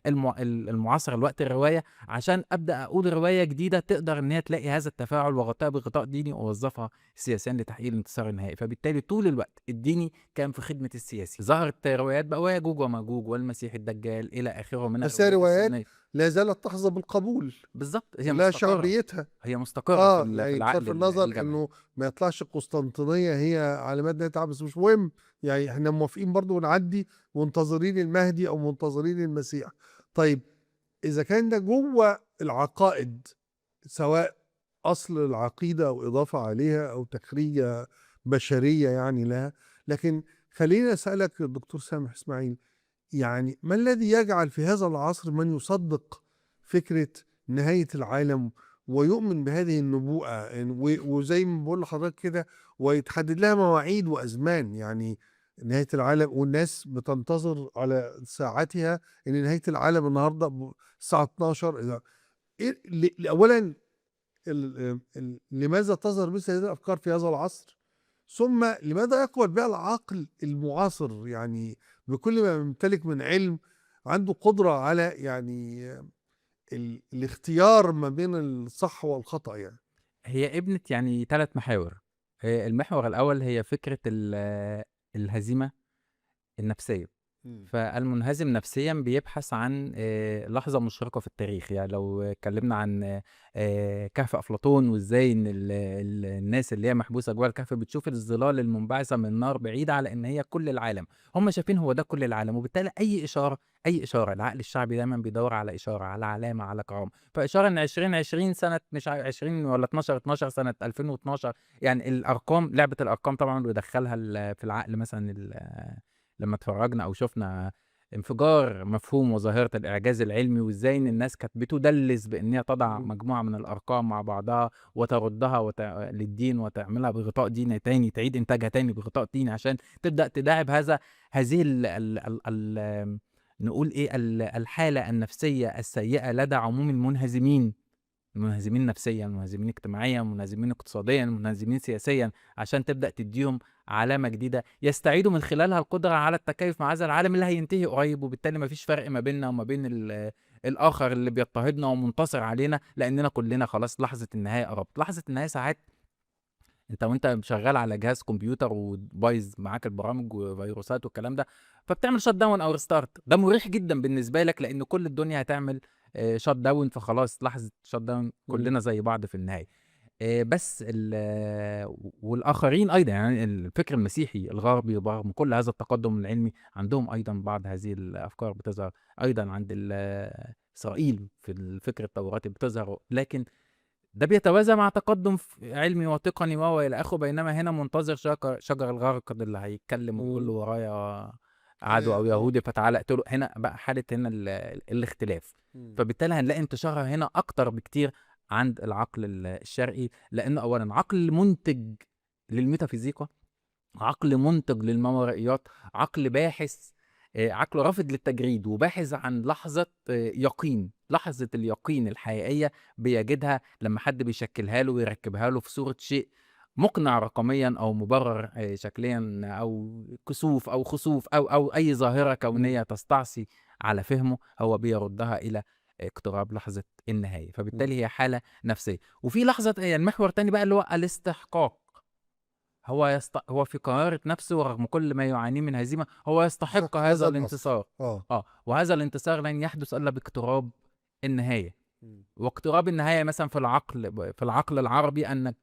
المعاصرة لوقت الرواية، عشان ابدا اقول رواية جديدة تقدر ان هي تلاقي هذا التفاعل وغطاء بغطاء ديني ووظفها سياسيا لتحقيق الانتصار النهائي. فبالتالي طول الوقت الديني كان في خدمة السياسي. ظهرت روايات بقى وياجوج وماجوج والمسيح الدجال الى اخره من بس روايات لا زالت تحظى بالقبول. بالظبط. هي لا شعبيتها هي مستقره في يعني العقل. بصرف النظر انه ما يطلعش القسطنطينية هي علامات نهاية، بس مش مهم، يعني احنا موافقين برضو ونعدي منتظرين المهدي او منتظرين المسيح. طيب اذا كان ده جوه العقائد، سواء اصل العقيدة او اضافه عليها او تخريجه بشرية يعني لها، لكن خلينا أسألك الدكتور سامح إسماعيل، يعني ما الذي يجعل في هذا العصر من يصدق فكرة نهاية العالم ويؤمن بهذه النبوءة، وزي ما بقول لحضرتك كده ويتحدد لها مواعيد وأزمان؟ يعني نهاية العالم، والناس بتنتظر على ساعتها ان نهاية العالم النهارده الساعة 12. إيه اولا لماذا تظهر مثل هذه الافكار في هذا العصر؟ ثم لماذا يقبل بها العقل المعاصر، يعني بكل ما يمتلك من علم عنده قدرة على يعني الاختيار ما بين الصح والخطأ؟ يعني هي ابنة يعني 3 محاور. المحور الأول هي فكرة الهزيمة النفسية. فالمنهزم نفسيا بيبحث عن لحظة مشرقة في التاريخ. يعني لو اتكلمنا عن كهف أفلاطون، وازاي ان الناس اللي هي محبوسة جوه الكهف بتشوف الظلال المنبعثة من النار بعيدة على ان هي كل العالم، هم شايفين هو ده كل العالم، وبالتالي اي إشارة، اي إشارة، العقل الشعبي دايما بيدور على إشارة، على علامة، على كرامة. فإشارة ان 2020 سنة، مش 20 ولا 12 12 سنة 2012، يعني الأرقام، لعبة الأرقام طبعا ويدخلها في العقل. مثلا لما اتفرجنا او شفنا انفجار مفهوم وظاهرة الإعجاز العلمي، وازاي ان الناس كانت بتدلس بان هي تضع مجموعة من الأرقام مع بعضها وتردها للدين وتعملها بغطاء ديني تاني، تعيد إنتاجها تاني بغطاء ديني عشان تبدأ تداعب هذه ال ال ال ال نقول إيه الحالة النفسية السيئة لدى عموم المنهزمين، المنهزمين نفسيا، المنهزمين اجتماعيا، المنهزمين اقتصاديا، المنهزمين سياسيا، عشان تبدأ تديهم علامة جديدة يستعيدوا من خلالها القدرة على التكيف مع هذا العالم اللي هينتهي قريب، وبالتالي مفيش فرق ما بيننا وما بين الآخر اللي بيضطهدنا ومنتصر علينا، لأننا كلنا خلاص لحظة النهاية قربت. لحظة النهاية ساعات انت وانت شغال على جهاز كمبيوتر وبايظ معاك البرامج وفيروسات والكلام ده، فبتعمل shut down او restart. ده مريح جدا بالنسبة لك لأن كل الدنيا هتعمل shut down، فخلاص لحظة shut down كلنا زي بعض في النهاية. بس والاخرين ايضا، يعني الفكر المسيحي الغربي برغم كل هذا التقدم العلمي عندهم ايضا بعض هذه الافكار بتظهر ايضا عند اسرائيل في الفكر التوراتي بتظهر، لكن ده بيتوازى مع تقدم علمي وتقني والى اخره. بينما هنا منتظر شجر الغرقد اللي هيتكلم ويقول له ورايا عدو او يهودي فتعالى اقتله. هنا بقى حاله هنا الاختلاف، فبالتالي هنلاقي انتشارها هنا اكتر بكتير عند العقل الشرقي، لانه اولا عقل منتج للميتافيزيقا، عقل منتج للماورائيات، عقل باحث، عقل رافض للتجريد وباحث عن لحظة يقين. لحظة اليقين الحقيقية بيجدها لما حد بيشكلها له ويركبها له في صورة شيء مقنع رقميا أو مبرر شكليا، أو كسوف أو خسوف أو أي ظاهرة كونية تستعصي على فهمه، هو بيردها إلى اقتراب لحظة النهاية. فبالتالي هي حالة نفسية. وفي لحظة يعني محور تاني بقى اللي هو الاستحقاق. هو في قرارة نفسه ورغم كل ما يعانيه من هزيمة هو يستحق هذا الانتصار. وهذا الانتصار لن يحدث إلا باقتراب النهاية. واقتراب النهاية مثلا في العقل العربي أنك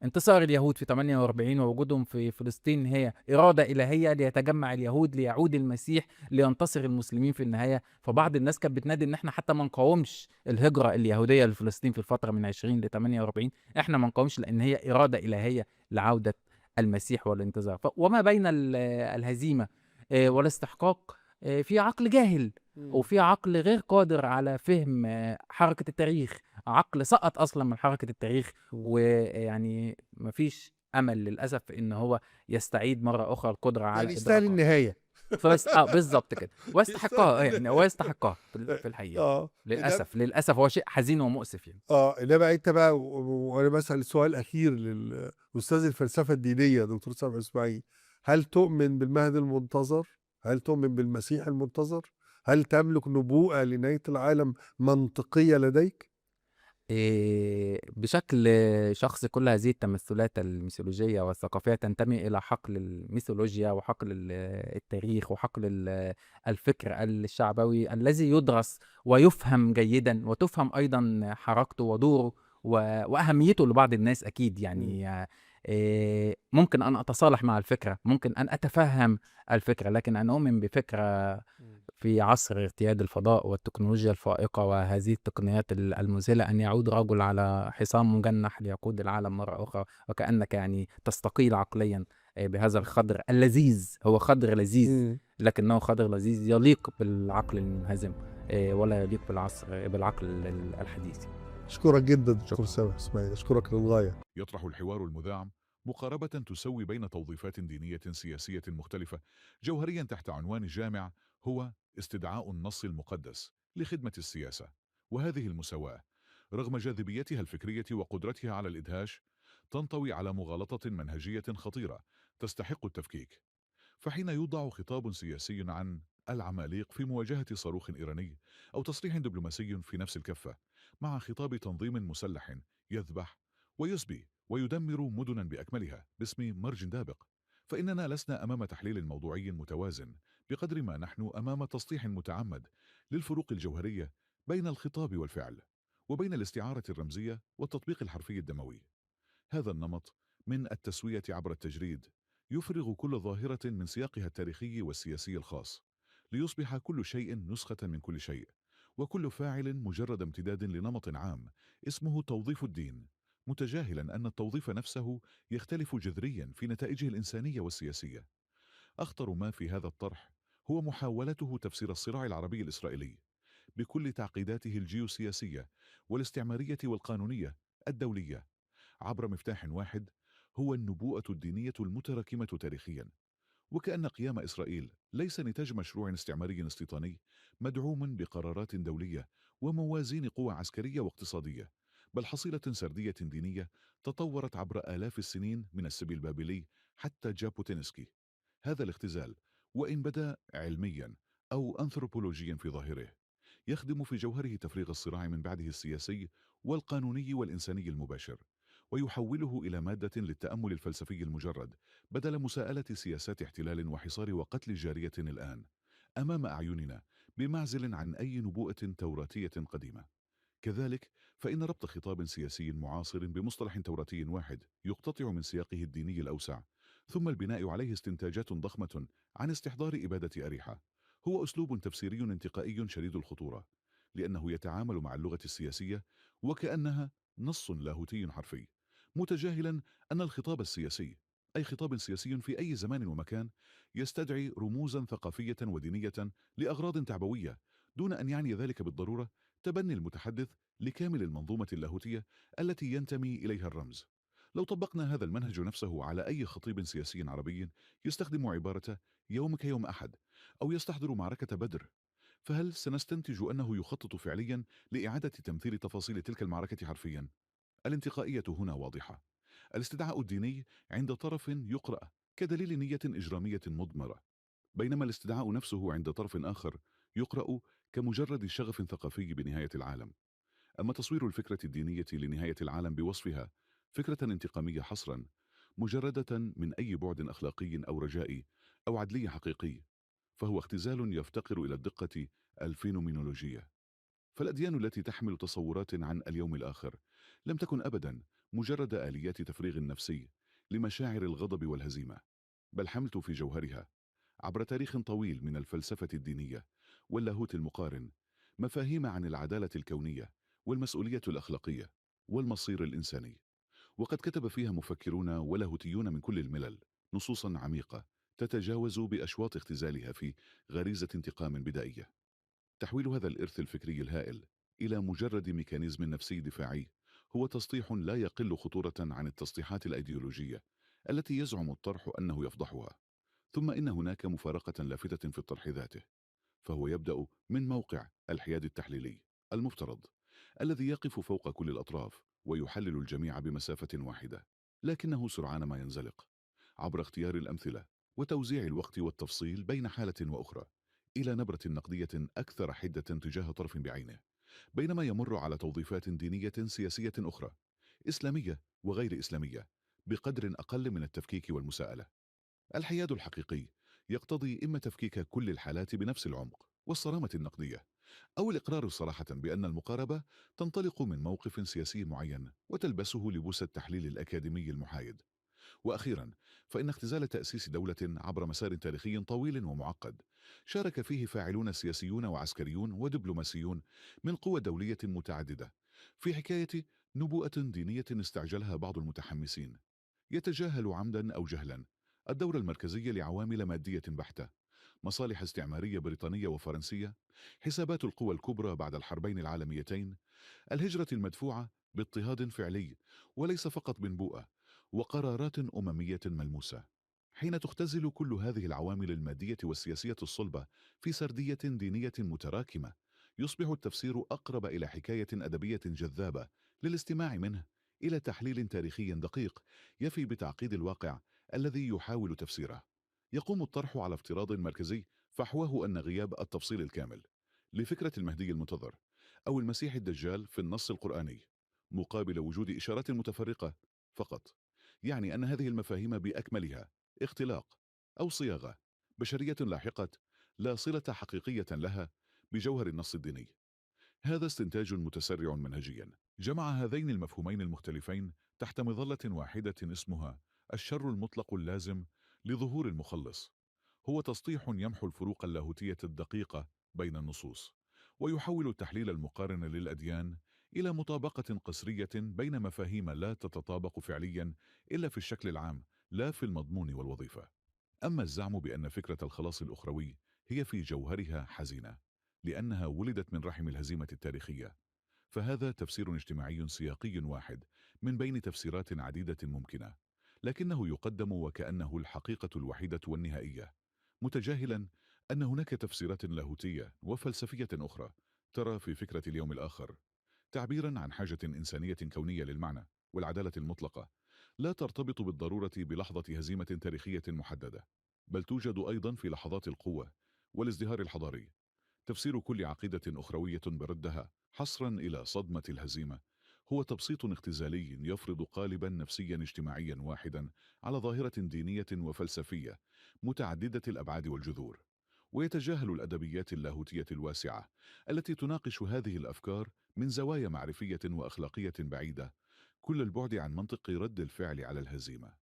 انتصار اليهود في 48 ووجودهم في فلسطين هي إرادة إلهية ليتجمع اليهود ليعود المسيح لينتصر المسلمين في النهاية. فبعض الناس كانت بتنادي إن احنا حتى ما نقاومش الهجرة اليهودية لفلسطين في الفترة من 20 ل 48، احنا ما نقاومش لأن هي إرادة إلهية لعودة المسيح والانتظار. وما بين الهزيمة والاستحقاق في عقل جاهل وفي عقل غير قادر على فهم حركة التاريخ، عقل سقط أصلا من حركة التاريخ، ويعني مفيش أمل للأسف إن هو يستعيد مرة أخرى القدرة على يعني يستاهل النهاية. فبس بالظبط كده، ويستحقها يعني، ويستحقها في الحقيقة. للأسف هو شيء حزين ومؤسف يعني. إنما أنت بقى، وأنا بسأل السؤال الأخير للأستاذ الفلسفة الدينية دكتور سامح إسماعيل، هل تؤمن بالمهدي المنتظر؟ هل تؤمن بالمسيح المنتظر؟ هل تملك نبوءة لنهاية العالم منطقية لديك؟ بشكل شخصي كل هذه التمثلات الميثولوجية والثقافية تنتمي إلى حقل الميثولوجيا وحقل التاريخ وحقل الفكر الشعبوي الذي يدرس ويفهم جيدا، وتفهم أيضا حركته ودوره وأهميته لبعض الناس أكيد يعني. ممكن أن أتصالح مع الفكرة، ممكن أن أتفهم الفكرة، لكن أن أؤمن بفكرة في عصر ارتياد الفضاء والتكنولوجيا الفائقة وهذه التقنيات المذهلة أن يعود رجل على حصان مجنح ليقود العالم مرة أخرى، وكأنك يعني تستقيل عقليا بهذا الخضر اللذيذ. هو خضر لذيذ لكنه خضر لذيذ يليق بالعقل المنهزم ولا يليق بالعقل الحديث. أشكرك جدا دكتور سامح إسماعيل، أشكرك للغاية. يطرح الحوار المذاع مقاربة تسوي بين توظيفات دينية سياسية مختلفة جوهريا تحت عنوان جامع هو استدعاء النص المقدس لخدمة السياسة. وهذه المساواة رغم جاذبيتها الفكرية وقدرتها على الإدهاش تنطوي على مغالطة منهجية خطيرة تستحق التفكيك. فحين يوضع خطاب سياسي عن العماليق في مواجهة صاروخ إيراني أو تصريح دبلوماسي في نفس الكفة مع خطاب تنظيم مسلح يذبح ويسبي ويدمر مدنا بأكملها باسم مرج دابق، فإننا لسنا أمام تحليل موضوعي متوازن بقدر ما نحن أمام تسطيح متعمد للفروق الجوهرية بين الخطاب والفعل، وبين الاستعارة الرمزية والتطبيق الحرفي الدموي. هذا النمط من التسوية عبر التجريد يفرغ كل ظاهرة من سياقها التاريخي والسياسي الخاص، ليصبح كل شيء نسخة من كل شيء، وكل فاعل مجرد امتداد لنمط عام اسمه توظيف الدين، متجاهلا أن التوظيف نفسه يختلف جذريا في نتائجه الإنسانية والسياسية. أخطر ما في هذا الطرح هو محاولته تفسير الصراع العربي الإسرائيلي بكل تعقيداته الجيوسياسية والاستعمارية والقانونية الدولية عبر مفتاح واحد هو النبوءة الدينية المتراكمة تاريخيا، وكأن قيام إسرائيل ليس نتاج مشروع استعماري استيطاني مدعوم بقرارات دولية وموازين قوى عسكرية واقتصادية، بل حصيلة سردية دينية تطورت عبر آلاف السنين من السبي البابلي حتى جابوتينسكي. هذا الاختزال وإن بدا علميا أو أنثروبولوجيا في ظاهره يخدم في جوهره تفريغ الصراع من بعده السياسي والقانوني والإنساني المباشر، ويحوله إلى مادة للتأمل الفلسفي المجرد بدل مساءلة سياسات احتلال وحصار وقتل جارية الآن أمام أعيننا بمعزل عن أي نبوءة توراتية قديمة. كذلك فإن ربط خطاب سياسي معاصر بمصطلح توراتي واحد يقتطع من سياقه الديني الأوسع، ثم البناء عليه استنتاجات ضخمة عن استحضار إبادة أريحة، هو أسلوب تفسيري انتقائي شديد الخطورة، لأنه يتعامل مع اللغة السياسية وكأنها نص لاهوتي حرفي، متجاهلا أن الخطاب السياسي، أي خطاب سياسي في أي زمان ومكان، يستدعي رموزا ثقافية ودينية لأغراض تعبوية، دون أن يعني ذلك بالضرورة تبني المتحدث لكامل المنظومة اللاهوتية التي ينتمي إليها الرمز. لو طبقنا هذا المنهج نفسه على أي خطيب سياسي عربي يستخدم عبارة يومك يوم أحد أو يستحضر معركة بدر، فهل سنستنتج أنه يخطط فعليا لإعادة تمثيل تفاصيل تلك المعركة حرفيا؟ الانتقائية هنا واضحة. الاستدعاء الديني عند طرف يقرأ كدليل نية إجرامية مضمرة، بينما الاستدعاء نفسه عند طرف آخر يقرأ كمجرد شغف ثقافي بنهاية العالم. أما تصوير الفكرة الدينية لنهاية العالم بوصفها فكرة انتقامية حصرا، مجردة من أي بعد أخلاقي أو رجائي أو عدلي حقيقي، فهو اختزال يفتقر إلى الدقة الفينومينولوجية. فالأديان التي تحمل تصورات عن اليوم الآخر لم تكن أبدا مجرد آليات تفريغ نفسي لمشاعر الغضب والهزيمة، بل حملت في جوهرها عبر تاريخ طويل من الفلسفة الدينية واللاهوت المقارن مفاهيم عن العدالة الكونية والمسؤولية الأخلاقية والمصير الإنساني. وقد كتب فيها مفكرون ولاهوتيون من كل الملل نصوصا عميقة تتجاوز بأشواط اختزالها في غريزة انتقام بدائية. تحويل هذا الإرث الفكري الهائل إلى مجرد ميكانيزم نفسي دفاعي هو تسطيح لا يقل خطورة عن التسطيحات الأيديولوجية التي يزعم الطرح أنه يفضحها. ثم إن هناك مفارقة لافتة في الطرح ذاته، فهو يبدأ من موقع الحياد التحليلي المفترض الذي يقف فوق كل الأطراف ويحلل الجميع بمسافة واحدة، لكنه سرعان ما ينزلق عبر اختيار الأمثلة وتوزيع الوقت والتفصيل بين حالة وأخرى إلى نبرة نقدية أكثر حدة تجاه طرف بعينه، بينما يمر على توظيفات دينية سياسية أخرى إسلامية وغير إسلامية بقدر أقل من التفكيك والمساءلة. الحياد الحقيقي يقتضي إما تفكيك كل الحالات بنفس العمق والصرامة النقدية، أو الإقرار صراحة بأن المقاربة تنطلق من موقف سياسي معين وتلبسه لبوس التحليل الأكاديمي المحايد. وأخيرا، فإن اختزال تأسيس دولة عبر مسار تاريخي طويل ومعقد شارك فيه فاعلون سياسيون وعسكريون ودبلوماسيون من قوى دولية متعددة في حكاية نبوءة دينية استعجلها بعض المتحمسين، يتجاهل عمدا أو جهلا الدور المركزي لعوامل مادية بحتة، مصالح استعمارية بريطانية وفرنسية، حسابات القوى الكبرى بعد الحربين العالميتين، الهجرة المدفوعة باضطهاد فعلي وليس فقط بنبوءة، وقرارات أممية ملموسة. حين تختزل كل هذه العوامل المادية والسياسية الصلبة في سردية دينية متراكمة، يصبح التفسير أقرب إلى حكاية أدبية جذابة للاستماع منه إلى تحليل تاريخي دقيق يفي بتعقيد الواقع الذي يحاول تفسيره. يقوم الطرح على افتراض مركزي فحواه أن غياب التفصيل الكامل لفكرة المهدي المنتظر أو المسيح الدجال في النص القرآني مقابل وجود إشارات متفرقة فقط، يعني أن هذه المفاهيم بأكملها اختلاق أو صياغة بشرية لاحقة لا صلة حقيقية لها بجوهر النص الديني. هذا استنتاج متسرع منهجيا جمع هذين المفهومين المختلفين تحت مظلة واحدة اسمها الشر المطلق اللازم لظهور المخلص. هو تسطيح يمحو الفروق اللاهوتية الدقيقة بين النصوص، ويحول التحليل المقارن للأديان إلى مطابقة قسرية بين مفاهيم لا تتطابق فعليا إلا في الشكل العام لا في المضمون والوظيفة. أما الزعم بأن فكرة الخلاص الأخروي هي في جوهرها حزينة لأنها ولدت من رحم الهزيمة التاريخية، فهذا تفسير اجتماعي سياقي واحد من بين تفسيرات عديدة ممكنة، لكنه يقدم وكأنه الحقيقة الوحيدة والنهائية، متجاهلا أن هناك تفسيرات لاهوتية وفلسفية أخرى ترى في فكرة اليوم الآخر تعبيرا عن حاجة إنسانية كونية للمعنى والعدالة المطلقة، لا ترتبط بالضرورة بلحظة هزيمة تاريخية محددة، بل توجد أيضا في لحظات القوة والازدهار الحضاري. تفسير كل عقيدة أخروية بردها حصرا إلى صدمة الهزيمة هو تبسيط اختزالي يفرض قالبا نفسيا اجتماعيا واحدا على ظاهرة دينية وفلسفية متعددة الأبعاد والجذور، ويتجاهل الأدبيات اللاهوتية الواسعة التي تناقش هذه الأفكار من زوايا معرفية وأخلاقية بعيدة كل البعد عن منطق رد الفعل على الهزيمة.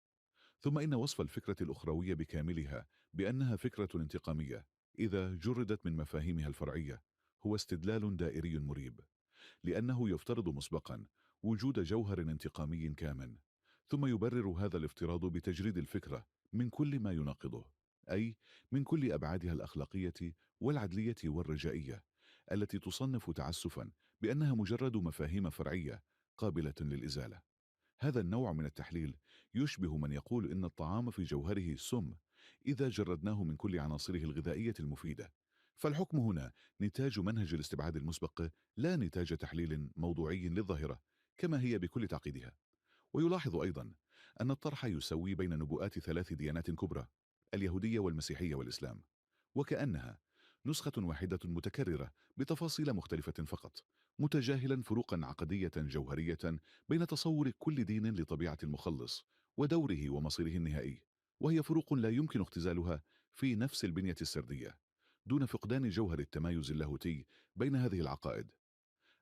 ثم إن وصف الفكرة الأخروية بكاملها بأنها فكرة انتقامية إذا جردت من مفاهيمها الفرعية هو استدلال دائري مريب، لأنه يفترض مسبقا وجود جوهر انتقامي كامن، ثم يبرر هذا الافتراض بتجريد الفكرة من كل ما يناقضه، أي من كل أبعادها الأخلاقية والعدلية والرجائية التي تصنف تعسفا بأنها مجرد مفاهيم فرعية قابلة للإزالة. هذا النوع من التحليل يشبه من يقول إن الطعام في جوهره سم إذا جردناه من كل عناصره الغذائية المفيدة. فالحكم هنا نتاج منهج الاستبعاد المسبق لا نتاج تحليل موضوعي للظاهرة كما هي بكل تعقيدها. ويلاحظ أيضا أن الطرح يسوي بين نبوءات ثلاث ديانات كبرى، اليهودية والمسيحية والإسلام، وكأنها نسخة واحدة متكررة بتفاصيل مختلفة فقط، متجاهلا فروقا عقدية جوهرية بين تصور كل دين لطبيعة المخلص ودوره ومصيره النهائي، وهي فروق لا يمكن اختزالها في نفس البنية السردية دون فقدان جوهر التمايز اللاهوتي بين هذه العقائد.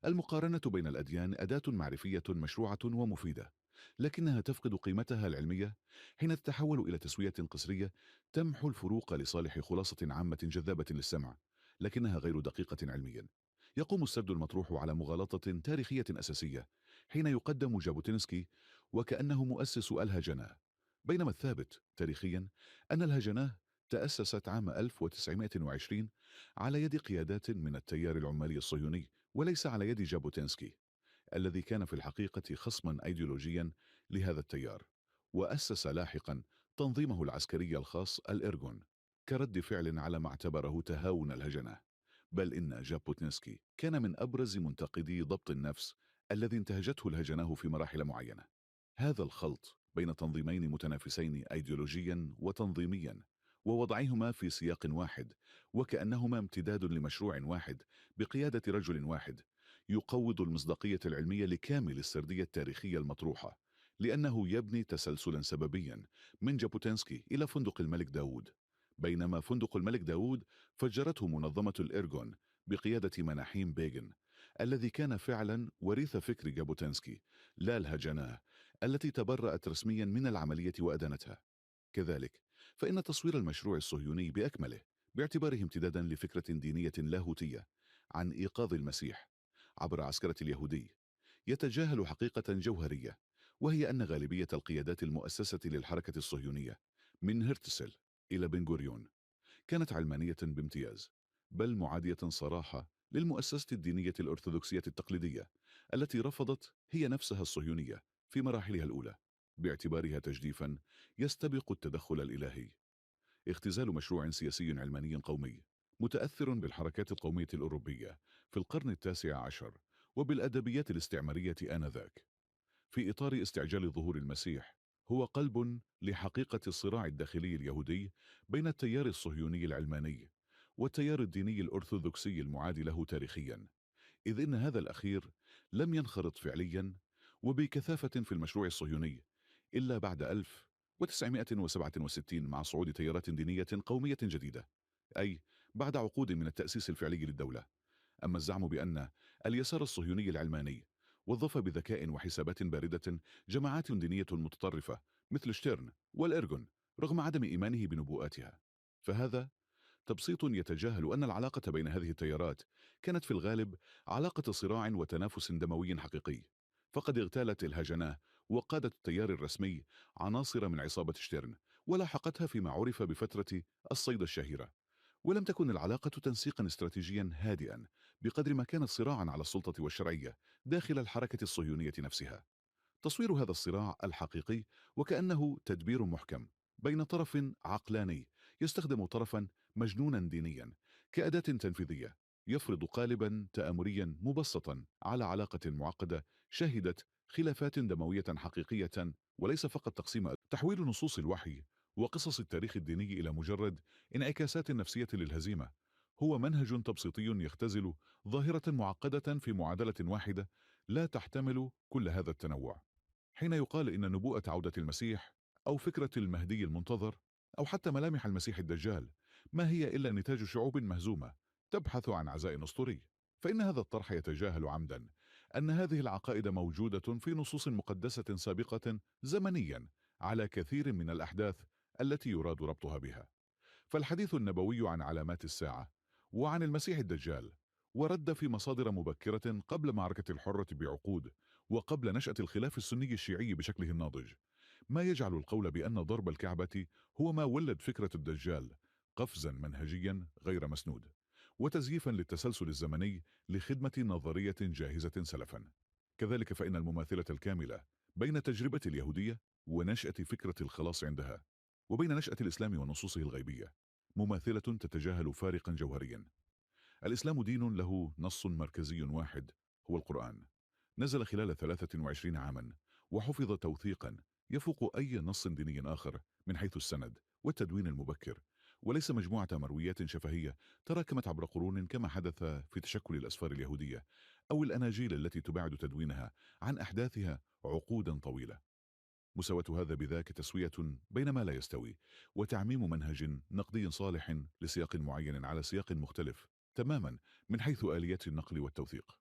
المقارنة بين الأديان أداة معرفية مشروعة ومفيدة، لكنها تفقد قيمتها العلمية حين تتحول إلى تسوية قسرية تمحو الفروق لصالح خلاصة عامة جذابة للسمع، لكنها غير دقيقة علميا. يقوم السرد المطروح على مغالطة تاريخية أساسية حين يقدم جابوتينسكي وكأنه مؤسس الهجناه، بينما الثابت تاريخيا أن الهجناه تأسست عام 1920 على يد قيادات من التيار العمالي الصهيوني وليس على يد جابوتينسكي الذي كان في الحقيقة خصما أيديولوجيا لهذا التيار، وأسس لاحقا تنظيمه العسكري الخاص الإرغون كرد فعل على ما اعتبره تهاون الهجنة. بل إن جابوتينسكي كان من أبرز منتقدي ضبط النفس الذي انتهجته الهجناه في مراحل معينة. هذا الخلط بين تنظيمين متنافسين أيديولوجيا وتنظيميا ووضعهما في سياق واحد وكأنهما امتداد لمشروع واحد بقيادة رجل واحد يقوض المصداقية العلمية لكامل السردية التاريخية المطروحة، لأنه يبني تسلسلا سببيا من جابوتينسكي إلى فندق الملك داود، بينما فندق الملك داود فجرته منظمة الإرغون بقيادة مناحيم بيغن الذي كان فعلا وريث فكر جابوتينسكي لا الهجناه التي تبرأت رسميا من العملية وأدانتها. كذلك فإن تصوير المشروع الصهيوني بأكمله باعتباره امتدادا لفكرة دينية لاهوتية عن إيقاظ المسيح عبر عسكرة اليهودي يتجاهل حقيقة جوهرية، وهي أن غالبية القيادات المؤسسة للحركة الصهيونية من هرتسل إلى بن غوريون كانت علمانية بامتياز، بل معادية صراحة للمؤسسة الدينية الأرثوذكسية التقليدية التي رفضت هي نفسها الصهيونية في مراحلها الأولى. باعتبارها تجديفا يستبق التدخل الإلهي. اختزال مشروع سياسي علماني قومي متأثر بالحركات القومية الأوروبية في القرن التاسع عشر وبالأدبيات الاستعمارية آنذاك في إطار استعجال ظهور المسيح، هو قلب لحقيقة الصراع الداخلي اليهودي بين التيار الصهيوني العلماني والتيار الديني الأرثوذكسي المعادي له تاريخيا، إذ إن هذا الأخير لم ينخرط فعليا وبكثافة في المشروع الصهيوني إلا بعد 1967 مع صعود تيارات دينية قومية جديدة، أي بعد عقود من التأسيس الفعلي للدولة. أما الزعم بأن اليسار الصهيوني العلماني وظف بذكاء وحسابات باردة جماعات دينية متطرفة مثل شتيرن والإرجون رغم عدم إيمانه بنبوءاتها، فهذا تبسيط يتجاهل أن العلاقة بين هذه التيارات كانت في الغالب علاقة صراع وتنافس دموي حقيقي. فقد اغتالت الهجنة وقادت التيار الرسمي عناصر من عصابة شتيرن ولاحقتها فيما عرف بفترة الصيد الشهيرة، ولم تكن العلاقة تنسيقا استراتيجيا هادئا بقدر ما كانت صراعا على السلطة والشرعية داخل الحركة الصهيونية نفسها. تصوير هذا الصراع الحقيقي وكأنه تدبير محكم بين طرف عقلاني يستخدم طرفا مجنونا دينيا كأداة تنفيذية يفرض قالبا تآمريا مبسطا على علاقة معقدة شهدت خلافات دموية حقيقية، وليس فقط تقسيم. تحويل نصوص الوحي وقصص التاريخ الديني إلى مجرد انعكاسات نفسية للهزيمة هو منهج تبسيطي يختزل ظاهرة معقدة في معادلة واحدة لا تحتمل كل هذا التنوع. حين يقال إن نبوءة عودة المسيح أو فكرة المهدي المنتظر أو حتى ملامح المسيح الدجال ما هي إلا نتاج شعوب مهزومة تبحث عن عزاء أسطوري، فإن هذا الطرح يتجاهل عمدا أن هذه العقائد موجودة في نصوص مقدسة سابقة زمنيا على كثير من الأحداث التي يراد ربطها بها. فالحديث النبوي عن علامات الساعة وعن المسيح الدجال ورد في مصادر مبكرة قبل معركة الحرة بعقود وقبل نشأة الخلاف السني الشيعي بشكله الناضج، ما يجعل القول بأن ضرب الكعبة هو ما ولد فكرة الدجال قفزا منهجيا غير مسنود وتزييفا للتسلسل الزمني لخدمة نظرية جاهزة سلفا. كذلك فإن المماثلة الكاملة بين تجربة اليهودية ونشأة فكرة الخلاص عندها وبين نشأة الإسلام ونصوصه الغيبية مماثلة تتجاهل فارقا جوهريا. الإسلام دين له نص مركزي واحد هو القرآن، نزل خلال 23 عاما وحفظ توثيقا يفوق أي نص ديني آخر من حيث السند والتدوين المبكر، وليس مجموعة مرويات شفهية تراكمت عبر قرون كما حدث في تشكل الأسفار اليهودية أو الأناجيل التي تبعد تدوينها عن أحداثها عقودا طويلة. مساواة هذا بذاك تسوية بين ما لا يستوي، وتعميم منهج نقدي صالح لسياق معين على سياق مختلف تماما من حيث آليات النقل والتوثيق.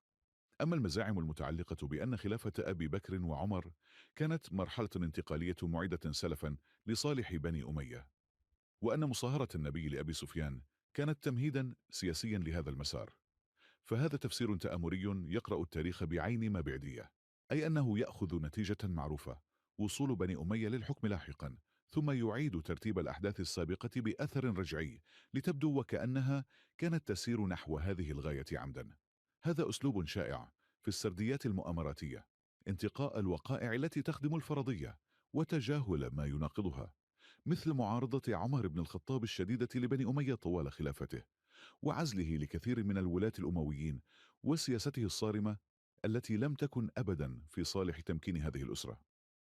أما المزاعم المتعلقة بأن خلافة أبي بكر وعمر كانت مرحلة انتقالية معدة سلفا لصالح بني أمية، وأن مصاهرة النبي لأبي سفيان كانت تمهيدا سياسيا لهذا المسار، فهذا تفسير تآمري يقرأ التاريخ بعين ما بعدية، أي أنه يأخذ نتيجة معروفة وصول بني أمية للحكم لاحقا، ثم يعيد ترتيب الأحداث السابقة بأثر رجعي لتبدو وكأنها كانت تسير نحو هذه الغاية عمدا. هذا أسلوب شائع في السرديات المؤامراتية، انتقاء الوقائع التي تخدم الفرضية وتجاهل ما يناقضها، مثل معارضة عمر بن الخطاب الشديدة لبني أمية طوال خلافته، وعزله لكثير من الولاة الأمويين، وسياسته الصارمة التي لم تكن أبدا في صالح تمكين هذه الأسرة.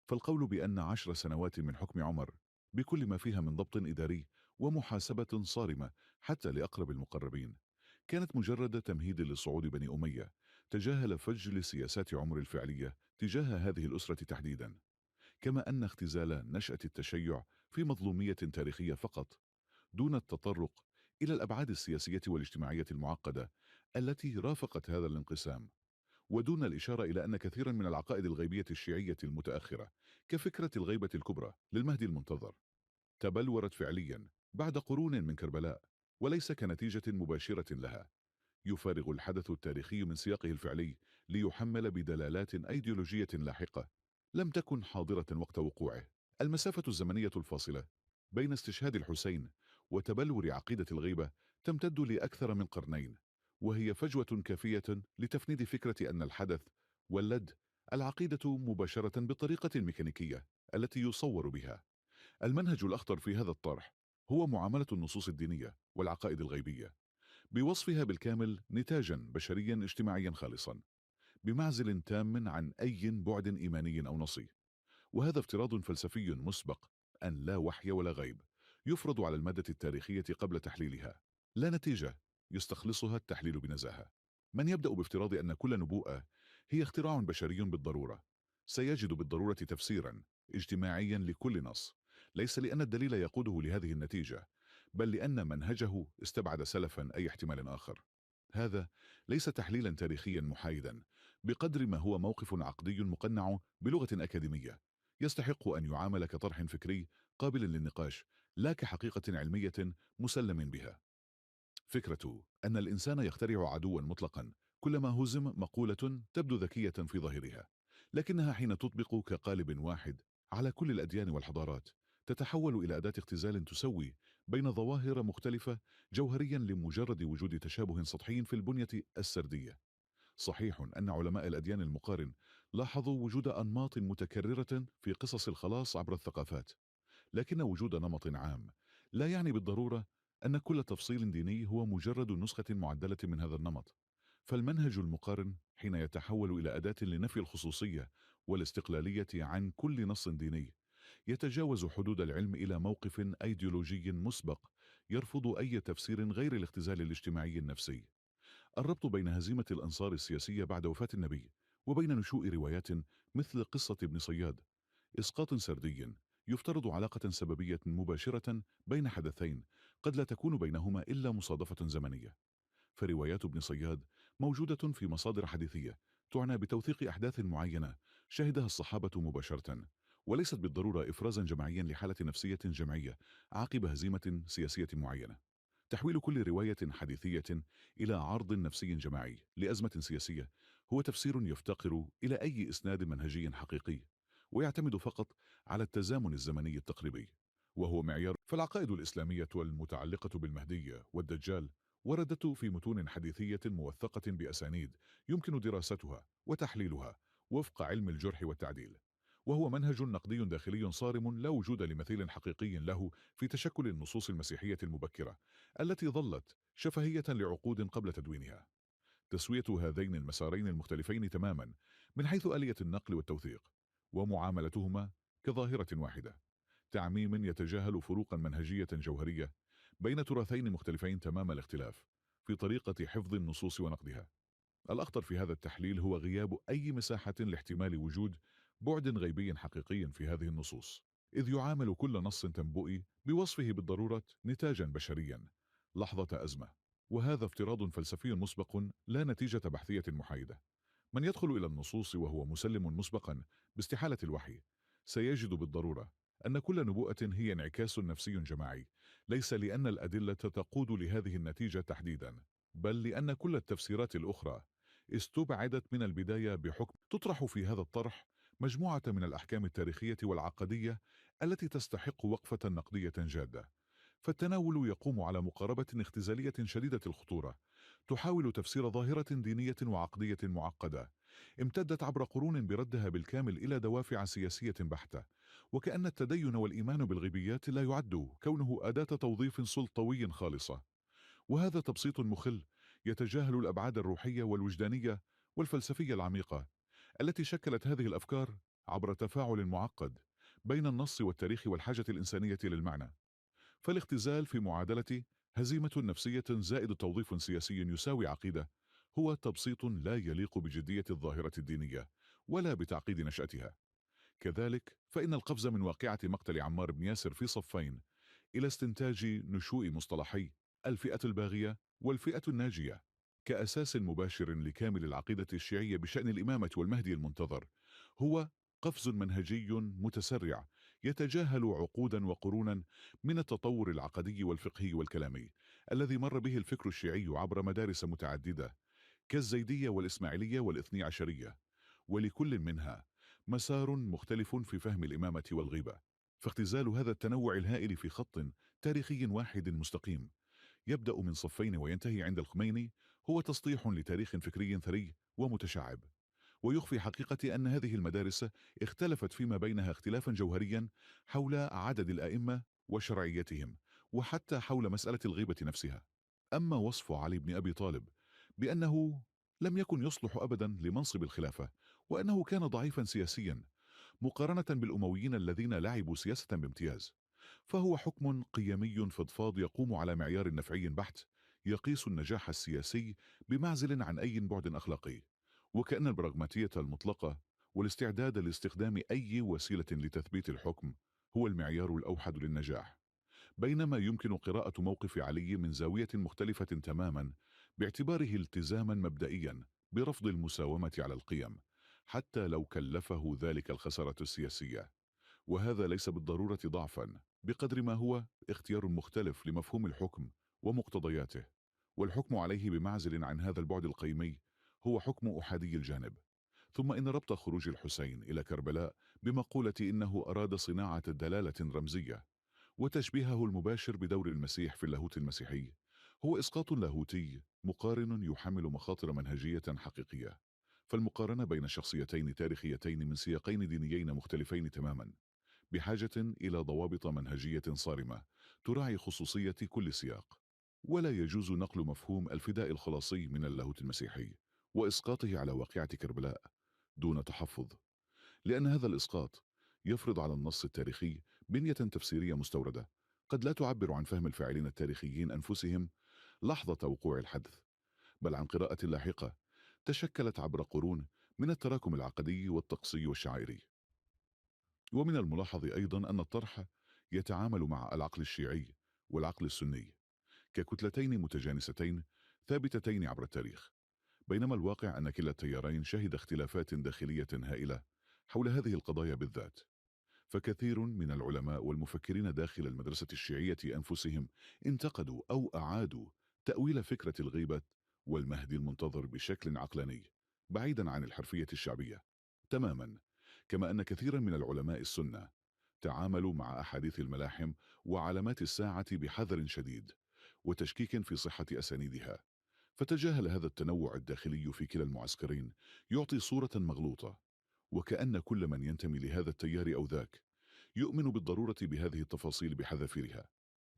فالقول بأن 10 سنوات من حكم عمر بكل ما فيها من ضبط إداري ومحاسبة صارمة حتى لأقرب المقربين كانت مجرد تمهيد لصعود بني أمية، تجاهل فجل سياسات عمر الفعلية تجاه هذه الأسرة تحديدا. كما أن اختزال نشأة التشيع في مظلومية تاريخية فقط دون التطرق إلى الأبعاد السياسية والاجتماعية المعقدة التي رافقت هذا الانقسام، ودون الإشارة إلى أن كثيرا من العقائد الغيبية الشيعية المتأخرة كفكرة الغيبة الكبرى للمهدي المنتظر تبلورت فعليا بعد قرون من كربلاء وليس كنتيجة مباشرة لها. يفارغ الحدث التاريخي من سياقه الفعلي ليحمل بدلالات أيديولوجية لاحقة لم تكن حاضرة وقت وقوعه. المسافة الزمنية الفاصلة بين استشهاد الحسين وتبلور عقيدة الغيبة تمتد لأكثر من قرنين، وهي فجوة كافية لتفنيد فكرة أن الحدث ولد العقيدة مباشرة بالطريقة الميكانيكية التي يصور بها. المنهج الأخطر في هذا الطرح هو معاملة النصوص الدينية والعقائد الغيبية بوصفها بالكامل نتاجا بشريا اجتماعيا خالصا، بمعزل تام عن أي بعد إيماني أو نصي. وهذا افتراض فلسفي مسبق أن لا وحي ولا غيب يفرض على المادة التاريخية قبل تحليلها، لا نتيجة يستخلصها التحليل بنزاهة. من يبدأ بافتراض أن كل نبوءة هي اختراع بشري بالضرورة سيجد بالضرورة تفسيرا اجتماعيا لكل نص، ليس لأن الدليل يقوده لهذه النتيجة، بل لأن منهجه استبعد سلفا أي احتمال آخر. هذا ليس تحليلا تاريخيا محايدا بقدر ما هو موقف عقدي مقنع بلغة أكاديمية يستحق أن يعامل كطرح فكري قابل للنقاش، لا كحقيقة علمية مسلم بها. فكرة أن الإنسان يخترع عدوا مطلقا كلما هزم مقولة تبدو ذكية في ظاهرها، لكنها حين تطبق كقالب واحد على كل الأديان والحضارات تتحول إلى أداة اختزال تسوي بين ظواهر مختلفة جوهريا لمجرد وجود تشابه سطحي في البنية السردية. صحيح أن علماء الأديان المقارن لاحظوا وجود أنماط متكررة في قصص الخلاص عبر الثقافات، لكن وجود نمط عام لا يعني بالضرورة أن كل تفصيل ديني هو مجرد نسخة معدلة من هذا النمط. فالمنهج المقارن حين يتحول إلى أداة لنفي الخصوصية والاستقلالية عن كل نص ديني يتجاوز حدود العلم إلى موقف أيديولوجي مسبق يرفض أي تفسير غير الاختزال الاجتماعي النفسي. الربط بين هزيمة الأنصار السياسية بعد وفاة النبي وبين نشوء روايات مثل قصة ابن صياد إسقاط سردي يفترض علاقة سببية مباشرة بين حدثين قد لا تكون بينهما إلا مصادفة زمنية. فروايات ابن صياد موجودة في مصادر حديثية تعنى بتوثيق أحداث معينة شهدها الصحابة مباشرة، وليست بالضرورة إفرازا جماعيا لحالة نفسية جمعية عقب هزيمة سياسية معينة. تحويل كل رواية حديثية إلى عرض نفسي جماعي لأزمة سياسية هو تفسير يفتقر إلى أي إسناد منهجي حقيقي، ويعتمد فقط على التزامن الزمني التقريبي، وهو معيار. فالعقائد الإسلامية المتعلقة بالمهدي والدجال وردت في متون حديثية موثقة بأسانيد يمكن دراستها وتحليلها وفق علم الجرح والتعديل، وهو منهج نقدي داخلي صارم لا وجود لمثيل حقيقي له في تشكل النصوص المسيحية المبكرة التي ظلت شفهية لعقود قبل تدوينها. تسوية هذين المسارين المختلفين تماما من حيث آلية النقل والتوثيق ومعاملتهما كظاهرة واحدة تعميم يتجاهل فروقا منهجية جوهرية بين تراثين مختلفين تمام الاختلاف في طريقة حفظ النصوص ونقدها. الأخطر في هذا التحليل هو غياب أي مساحة لاحتمال وجود بعد غيبي حقيقي في هذه النصوص، إذ يعامل كل نص تنبؤي بوصفه بالضرورة نتاجا بشريا لحظة أزمة، وهذا افتراض فلسفي مسبق لا نتيجة بحثية محايدة. من يدخل إلى النصوص وهو مسلم مسبقا باستحالة الوحي سيجد بالضرورة أن كل نبوءة هي انعكاس نفسي جماعي، ليس لأن الأدلة تقود لهذه النتيجة تحديدا، بل لأن كل التفسيرات الأخرى استبعدت من البداية بحكم. تطرح في هذا الطرح مجموعة من الأحكام التاريخية والعقدية التي تستحق وقفة نقدية جادة. فالتناول يقوم على مقاربة اختزالية شديدة الخطورة تحاول تفسير ظاهرة دينية وعقدية معقدة امتدت عبر قرون بردها بالكامل إلى دوافع سياسية بحتة، وكأن التدين والإيمان بالغيبيات لا يعد كونه أداة توظيف سلطوي خالصة. وهذا تبسيط مخل يتجاهل الأبعاد الروحية والوجدانية والفلسفية العميقة التي شكلت هذه الأفكار عبر تفاعل معقد بين النص والتاريخ والحاجة الإنسانية للمعنى. فالاختزال في معادلة هزيمة نفسية زائد توظيف سياسي يساوي عقيدة هو تبسيط لا يليق بجدية الظاهرة الدينية ولا بتعقيد نشأتها. كذلك فإن القفز من واقعة مقتل عمار بن ياسر في صفين إلى استنتاج نشوء مصطلحي الفئة الباغية والفئة الناجية كأساس مباشر لكامل العقيدة الشيعية بشأن الإمامة والمهدي المنتظر هو قفز منهجي متسرع يتجاهل عقودا وقرونا من التطور العقدي والفقهي والكلامي الذي مر به الفكر الشيعي عبر مدارس متعددة كالزيدية والإسماعيلية والاثني عشرية، ولكل منها مسار مختلف في فهم الإمامة والغيبة. فاختزال هذا التنوع الهائل في خط تاريخي واحد مستقيم يبدأ من صفين وينتهي عند الخميني هو تسطيح لتاريخ فكري ثري ومتشعب، ويخفي حقيقة أن هذه المدارس اختلفت فيما بينها اختلافا جوهريا حول عدد الأئمة وشرعيتهم، وحتى حول مسألة الغيبة نفسها. أما وصف علي بن أبي طالب بأنه لم يكن يصلح أبدا لمنصب الخلافة، وأنه كان ضعيفا سياسيا مقارنة بالأمويين الذين لعبوا سياسة بامتياز، فهو حكم قيمي فضفاض يقوم على معيار نفعي بحت يقيس النجاح السياسي بمعزل عن أي بعد أخلاقي. وكأن البراغماتية المطلقة والاستعداد لاستخدام أي وسيلة لتثبيت الحكم هو المعيار الأوحد للنجاح، بينما يمكن قراءة موقف علي من زاوية مختلفة تماما باعتباره التزاما مبدئيا برفض المساومة على القيم حتى لو كلفه ذلك الخسارة السياسية. وهذا ليس بالضرورة ضعفا بقدر ما هو اختيار مختلف لمفهوم الحكم ومقتضياته، والحكم عليه بمعزل عن هذا البعد القيمي هو حكم أحادي الجانب. ثم إن ربط خروج الحسين إلى كربلاء بمقولة إنه أراد صناعة دلالة رمزية وتشبيهه المباشر بدور المسيح في اللاهوت المسيحي هو إسقاط لاهوتي مقارن يحمل مخاطر منهجية حقيقية. فالمقارنة بين شخصيتين تاريخيتين من سياقين دينيين مختلفين تماما بحاجة إلى ضوابط منهجية صارمة تراعي خصوصية كل سياق، ولا يجوز نقل مفهوم الفداء الخلاصي من اللاهوت المسيحي وإسقاطه على واقعة كربلاء دون تحفظ، لأن هذا الإسقاط يفرض على النص التاريخي بنية تفسيرية مستوردة قد لا تعبر عن فهم الفاعلين التاريخيين أنفسهم لحظة وقوع الحدث، بل عن قراءة لاحقة تشكلت عبر قرون من التراكم العقدي والطقسي والشعائري. ومن الملاحظ أيضا أن الطرح يتعامل مع العقل الشيعي والعقل السني ككتلتين متجانستين ثابتتين عبر التاريخ، بينما الواقع أن كلا التيارين شهد اختلافات داخلية هائلة حول هذه القضايا بالذات. فكثير من العلماء والمفكرين داخل المدرسة الشيعية أنفسهم انتقدوا أو أعادوا تأويل فكرة الغيبة والمهدي المنتظر بشكل عقلاني بعيدا عن الحرفية الشعبية تماما، كما أن كثيرا من العلماء السنة تعاملوا مع أحاديث الملاحم وعلامات الساعة بحذر شديد وتشكيك في صحة أسانيدها. فتجاهل هذا التنوع الداخلي في كلا المعسكرين يعطي صورة مغلوطة، وكأن كل من ينتمي لهذا التيار أو ذاك يؤمن بالضرورة بهذه التفاصيل بحذافيرها.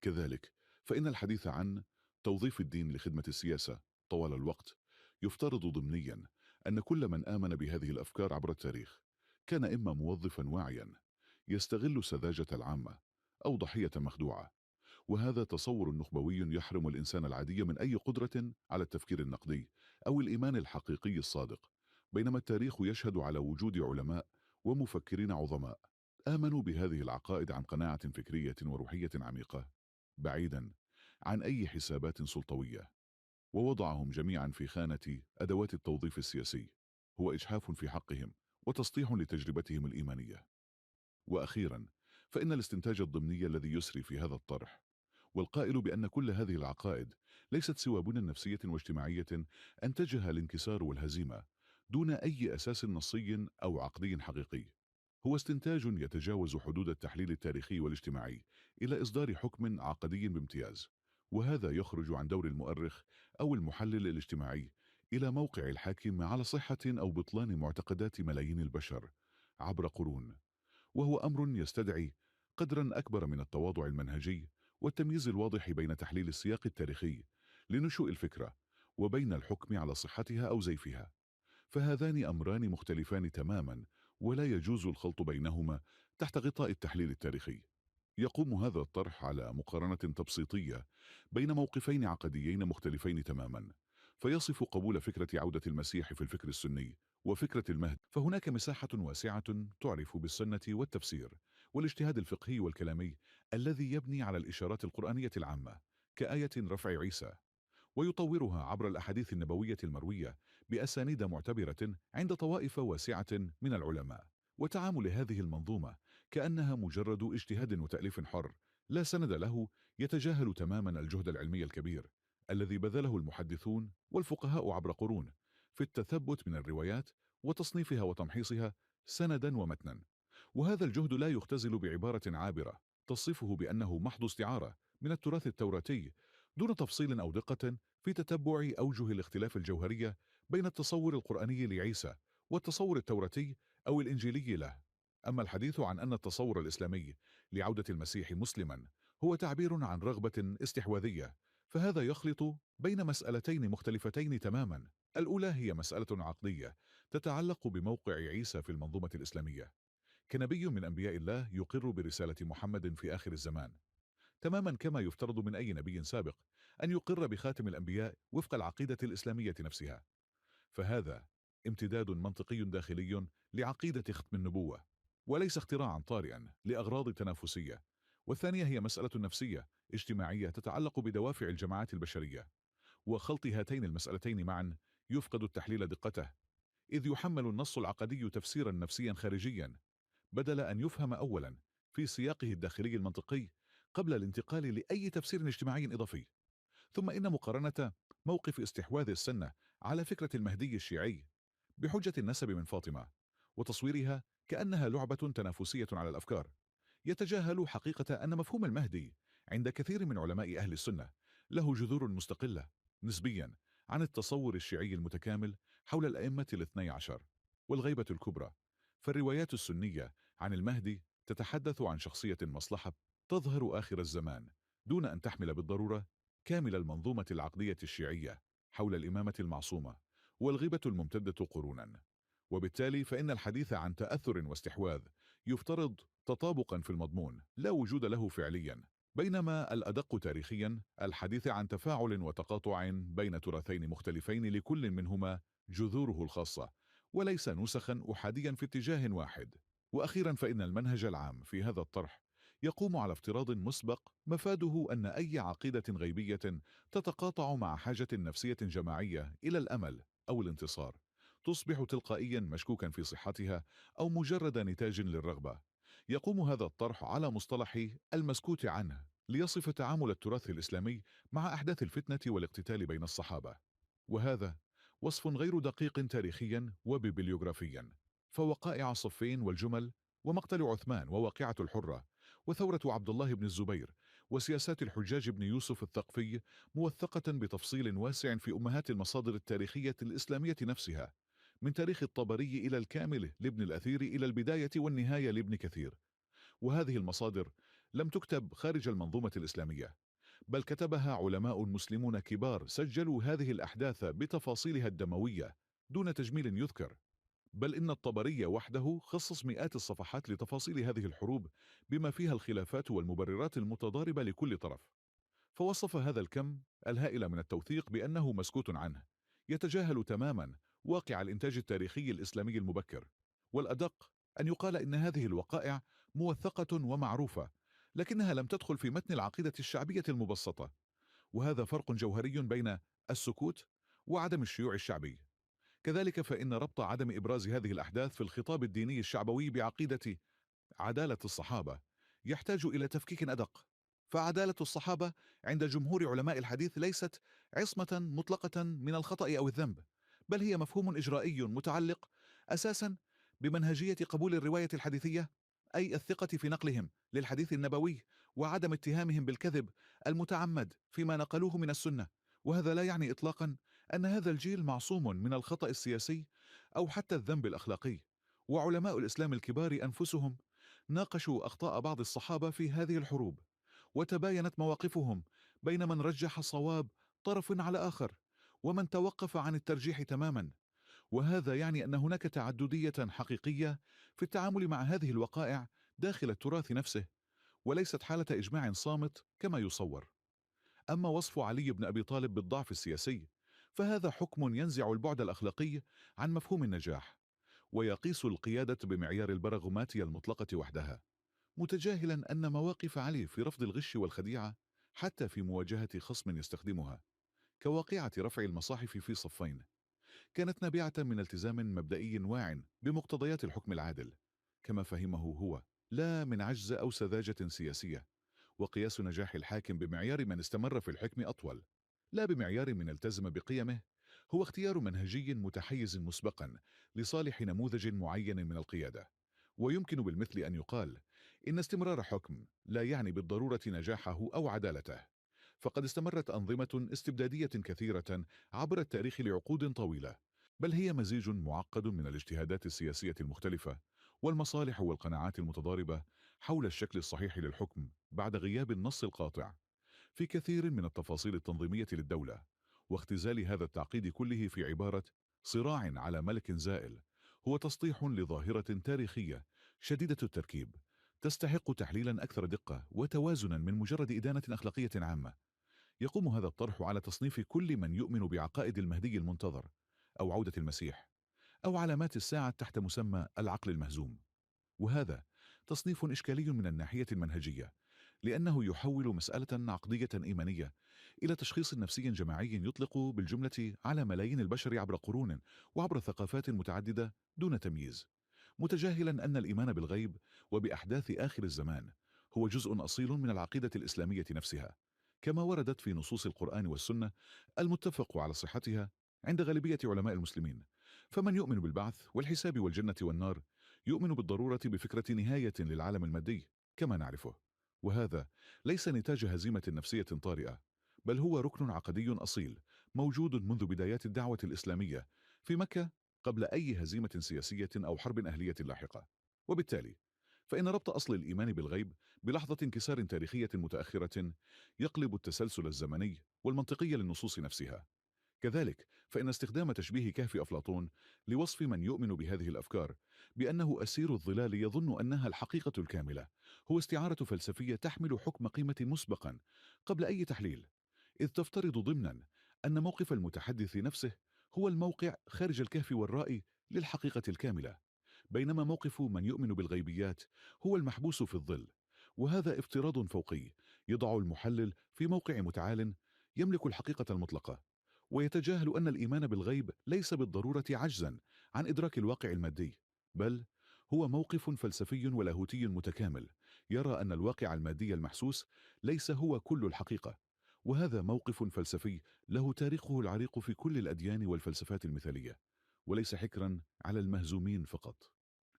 كذلك فإن الحديث عن توظيف الدين لخدمة السياسة طوال الوقت يفترض ضمنيا أن كل من آمن بهذه الأفكار عبر التاريخ كان إما موظفا واعيا يستغل سذاجة العامة أو ضحية مخدوعة، وهذا تصور نخبوي يحرم الإنسان العادي من أي قدرة على التفكير النقدي أو الإيمان الحقيقي الصادق، بينما التاريخ يشهد على وجود علماء ومفكرين عظماء آمنوا بهذه العقائد عن قناعة فكرية وروحية عميقة بعيدا عن أي حسابات سلطوية، ووضعهم جميعا في خانة أدوات التوظيف السياسي هو إجحاف في حقهم وتسطيح لتجربتهم الإيمانية. وأخيرا فإن الاستنتاج الضمني الذي يسري في هذا الطرح والقائل بأن كل هذه العقائد ليست سوى بنى نفسية واجتماعية أنتجها الانكسار والهزيمة دون أي أساس نصي أو عقدي حقيقي، هو استنتاج يتجاوز حدود التحليل التاريخي والاجتماعي إلى إصدار حكم عقدي بامتياز، وهذا يخرج عن دور المؤرخ أو المحلل الاجتماعي إلى موقع الحاكم على صحة أو بطلان معتقدات ملايين البشر عبر قرون، وهو أمر يستدعي قدرا أكبر من التواضع المنهجي والتمييز الواضح بين تحليل السياق التاريخي لنشوء الفكرة وبين الحكم على صحتها أو زيفها، فهذان أمران مختلفان تماما ولا يجوز الخلط بينهما تحت غطاء التحليل التاريخي. يقوم هذا الطرح على مقارنة تبسيطية بين موقفين عقديين مختلفين تماما، فيصف قبول فكرة عودة المسيح في الفكر السني وفكرة المهد، فهناك مساحة واسعة تعرف بالسنة والتفسير والاجتهاد الفقهي والكلامي الذي يبني على الإشارات القرآنية العامة كآية رفع عيسى، ويطورها عبر الأحاديث النبوية المروية بأسانيد معتبرة عند طوائف واسعة من العلماء. وتعامل هذه المنظومة كأنها مجرد اجتهاد وتأليف حر لا سند له يتجاهل تماما الجهد العلمي الكبير الذي بذله المحدثون والفقهاء عبر قرون في التثبت من الروايات وتصنيفها وتمحيصها سندا ومتنا، وهذا الجهد لا يختزل بعبارة عابرة تصفه بأنه محض استعارة من التراث التوراتي دون تفصيل أو دقة في تتبع أوجه الاختلاف الجوهرية بين التصور القرآني لعيسى والتصور التوراتي أو الإنجيلي له. أما الحديث عن أن التصور الإسلامي لعودة المسيح مسلما هو تعبير عن رغبة استحواذية، فهذا يخلط بين مسألتين مختلفتين تماما. الأولى هي مسألة عقدية تتعلق بموقع عيسى في المنظومة الإسلامية كنبي من أنبياء الله يقر برسالة محمد في آخر الزمان، تماما كما يفترض من أي نبي سابق أن يقر بخاتم الأنبياء وفق العقيدة الإسلامية نفسها. فهذا امتداد منطقي داخلي لعقيدة ختم النبوة، وليس اختراعا طارئا لأغراض تنافسية. والثانية هي مسألة نفسية اجتماعية تتعلق بدوافع الجماعات البشرية، وخلط هاتين المسألتين معا يفقد التحليل دقته، إذ يحمل النص العقدي تفسيرا نفسيا خارجيا بدل أن يفهم أولا في سياقه الداخلي المنطقي قبل الانتقال لأي تفسير اجتماعي إضافي. ثم إن مقارنة موقف استحواذ السنة على فكرة المهدي الشيعي بحجة النسب من فاطمة وتصويرها كأنها لعبة تنافسية على الأفكار يتجاهل حقيقة أن مفهوم المهدي عند كثير من علماء أهل السنة له جذور مستقلة نسبيا عن التصور الشيعي المتكامل حول الأئمة 12 والغيبة الكبرى. فالروايات السنية عن المهدي تتحدث عن شخصية مصلحة تظهر آخر الزمان دون أن تحمل بالضرورة كامل المنظومة العقدية الشيعية حول الإمامة المعصومة والغيبة الممتدة قرونا. وبالتالي فإن الحديث عن تأثر واستحواذ يفترض تطابقا في المضمون لا وجود له فعليا، بينما الأدق تاريخيا الحديث عن تفاعل وتقاطع بين تراثين مختلفين لكل منهما جذوره الخاصة، وليس نسخا أحاديا في اتجاه واحد. وأخيرا فإن المنهج العام في هذا الطرح يقوم على افتراض مسبق مفاده أن أي عقيدة غيبية تتقاطع مع حاجة نفسية جماعية إلى الأمل أو الانتصار تصبح تلقائيا مشكوكا في صحتها أو مجرد نتاج للرغبة. يقوم هذا الطرح على مصطلح المسكوت عنه ليصف تعامل التراث الإسلامي مع أحداث الفتنة والاقتتال بين الصحابة، وهذا وصف غير دقيق تاريخيا وببليوغرافيا. فوقائع صفين والجمل ومقتل عثمان وواقعة الحرة وثورة عبد الله بن الزبير وسياسات الحجاج بن يوسف الثقفي موثقة بتفصيل واسع في أمهات المصادر التاريخية الإسلامية نفسها، من تاريخ الطبري إلى الكامل لابن الأثير إلى البداية والنهاية لابن كثير. وهذه المصادر لم تكتب خارج المنظومة الإسلامية، بل كتبها علماء مسلمون كبار سجلوا هذه الأحداث بتفاصيلها الدموية دون تجميل يذكر. بل إن الطبري وحده خصص مئات الصفحات لتفاصيل هذه الحروب بما فيها الخلافات والمبررات المتضاربة لكل طرف. فوصف هذا الكم الهائل من التوثيق بأنه مسكوت عنه، يتجاهل تماما واقع الإنتاج التاريخي الإسلامي المبكر. والأدق أن يقال إن هذه الوقائع موثقة ومعروفة، لكنها لم تدخل في متن العقيدة الشعبية المبسطة، وهذا فرق جوهري بين السكوت وعدم الشيوع الشعبي. كذلك فإن ربط عدم إبراز هذه الأحداث في الخطاب الديني الشعبوي بعقيدة عدالة الصحابة يحتاج إلى تفكيك أدق. فعدالة الصحابة عند جمهور علماء الحديث ليست عصمة مطلقة من الخطأ أو الذنب، بل هي مفهوم إجرائي متعلق أساسا بمنهجية قبول الرواية الحديثية، أي الثقة في نقلهم للحديث النبوي وعدم اتهامهم بالكذب المتعمد فيما نقلوه من السنة. وهذا لا يعني إطلاقا أن هذا الجيل معصوم من الخطأ السياسي أو حتى الذنب الأخلاقي. وعلماء الإسلام الكبار أنفسهم ناقشوا أخطاء بعض الصحابة في هذه الحروب، وتباينت مواقفهم بين من رجح صواب طرف على آخر ومن توقف عن الترجيح تماما. وهذا يعني أن هناك تعددية حقيقية في التعامل مع هذه الوقائع داخل التراث نفسه، وليست حالة إجماع صامت كما يصور. أما وصف علي بن أبي طالب بالضعف السياسي فهذا حكم ينزع البعد الأخلاقي عن مفهوم النجاح، ويقيس القيادة بمعيار البراغماتية المطلقة وحدها، متجاهلا أن مواقف علي في رفض الغش والخديعة حتى في مواجهة خصم يستخدمها، كواقعة رفع المصاحف في صفين، كانت نابعة من التزام مبدئي واع بمقتضيات الحكم العادل كما فهمه هو، لا من عجز أو سذاجة سياسية. وقياس نجاح الحاكم بمعيار من استمر في الحكم أطول، لا بمعيار من التزم بقيمه، هو اختيار منهجي متحيز مسبقا لصالح نموذج معين من القيادة. ويمكن بالمثل أن يقال إن استمرار حكم لا يعني بالضرورة نجاحه أو عدالته، فقد استمرت أنظمة استبدادية كثيرة عبر التاريخ لعقود طويلة، بل هي مزيج معقد من الاجتهادات السياسية المختلفة والمصالح والقناعات المتضاربة حول الشكل الصحيح للحكم بعد غياب النص القاطع في كثير من التفاصيل التنظيمية للدولة. واختزال هذا التعقيد كله في عبارة صراع على ملك زائل هو تسطيح لظاهرة تاريخية شديدة التركيب تستحق تحليلا أكثر دقة وتوازنا من مجرد إدانة أخلاقية عامة. يقوم هذا الطرح على تصنيف كل من يؤمن بعقائد المهدي المنتظر أو عودة المسيح أو علامات الساعة تحت مسمى العقل المهزوم، وهذا تصنيف إشكالي من الناحية المنهجية، لأنه يحول مسألة عقدية إيمانية إلى تشخيص نفسي جماعي يطلق بالجملة على ملايين البشر عبر قرون وعبر ثقافات متعددة دون تمييز، متجاهلا أن الإيمان بالغيب وبأحداث آخر الزمان هو جزء أصيل من العقيدة الإسلامية نفسها، كما وردت في نصوص القرآن والسنة المتفق على صحتها عند غالبية علماء المسلمين. فمن يؤمن بالبعث والحساب والجنة والنار يؤمن بالضرورة بفكرة نهاية للعالم المادي كما نعرفه، وهذا ليس نتاج هزيمة نفسية طارئة، بل هو ركن عقدي أصيل موجود منذ بدايات الدعوة الإسلامية في مكة قبل أي هزيمة سياسية أو حرب أهلية لاحقة. وبالتالي فإن ربط أصل الإيمان بالغيب بلحظة انكسار تاريخية متأخرة يقلب التسلسل الزمني والمنطقي للنصوص نفسها. كذلك فإن استخدام تشبيه كهف أفلاطون لوصف من يؤمن بهذه الأفكار بأنه أسير الظلال يظن أنها الحقيقة الكاملة هو استعارة فلسفية تحمل حكم قيمة مسبقا قبل أي تحليل، إذ تفترض ضمنا أن موقف المتحدث نفسه هو الموقع خارج الكهف والرأي للحقيقة الكاملة، بينما موقف من يؤمن بالغيبيات هو المحبوس في الظل. وهذا افتراض فوقي يضع المحلل في موقع متعال يملك الحقيقة المطلقة، ويتجاهل أن الإيمان بالغيب ليس بالضرورة عجزا عن إدراك الواقع المادي، بل هو موقف فلسفي ولاهوتي متكامل يرى أن الواقع المادي المحسوس ليس هو كل الحقيقة. وهذا موقف فلسفي له تاريخه العريق في كل الأديان والفلسفات المثالية، وليس حكرا على المهزومين فقط.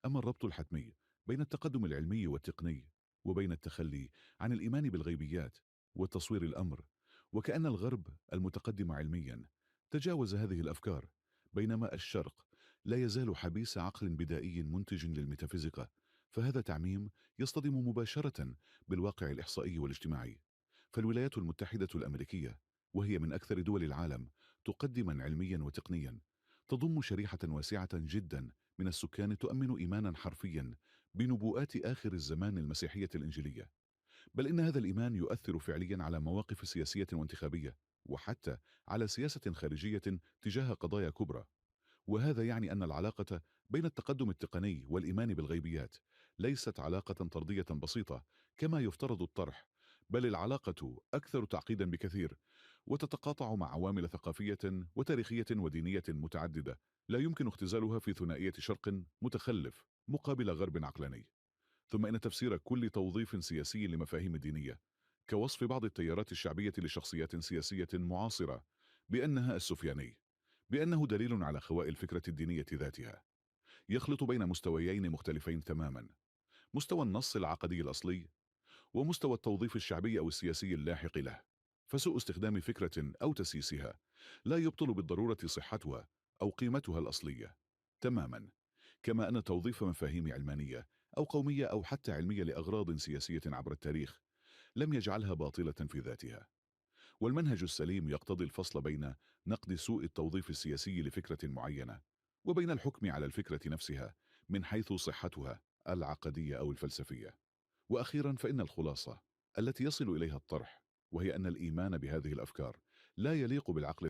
أما الربط الحتمي بين التقدم العلمي والتقني وبين التخلي عن الإيمان بالغيبيات وتصوير الأمر وكأن الغرب المتقدم علميا تجاوز هذه الأفكار، بينما الشرق لا يزال حبيس عقل بدائي منتج للميتافيزيقا، فهذا تعميم يصطدم مباشرة بالواقع الإحصائي والاجتماعي. فالولايات المتحدة الأمريكية، وهي من أكثر دول العالم تقدما علميا وتقنيا، تضم شريحة واسعة جدا من السكان تؤمن إيمانا حرفيا بنبوءات آخر الزمان المسيحية الإنجيلية، بل إن هذا الإيمان يؤثر فعليا على مواقف سياسية وانتخابية، وحتى على سياسة خارجية تجاه قضايا كبرى. وهذا يعني أن العلاقة بين التقدم التقني والإيمان بالغيبيات ليست علاقة طردية بسيطة كما يفترض الطرح، بل العلاقة أكثر تعقيدا بكثير، وتتقاطع مع عوامل ثقافية وتاريخية ودينية متعددة لا يمكن اختزالها في ثنائية شرق متخلف مقابل غرب عقلاني. ثم إن تفسير كل توظيف سياسي لمفاهيم دينية كوصف بعض التيارات الشعبية لشخصيات سياسية معاصرة بأنها السفياني، بأنه دليل على خواء الفكرة الدينية ذاتها، يخلط بين مستويين مختلفين تماما: مستوى النص العقدي الأصلي ومستوى التوظيف الشعبي أو السياسي اللاحق له. فسوء استخدام فكرة أو تسييسها لا يبطل بالضرورة صحتها أو قيمتها الأصلية، تماما كما أن توظيف مفاهيم علمانية أو قومية أو حتى علمية لأغراض سياسية عبر التاريخ لم يجعلها باطلة في ذاتها. والمنهج السليم يقتضي الفصل بين نقد سوء التوظيف السياسي لفكرة معينة وبين الحكم على الفكرة نفسها من حيث صحتها العقدية أو الفلسفية. وأخيرا فإن الخلاصة التي يصل إليها الطرح، وهي أن الإيمان بهذه الأفكار لا يليق بالعقل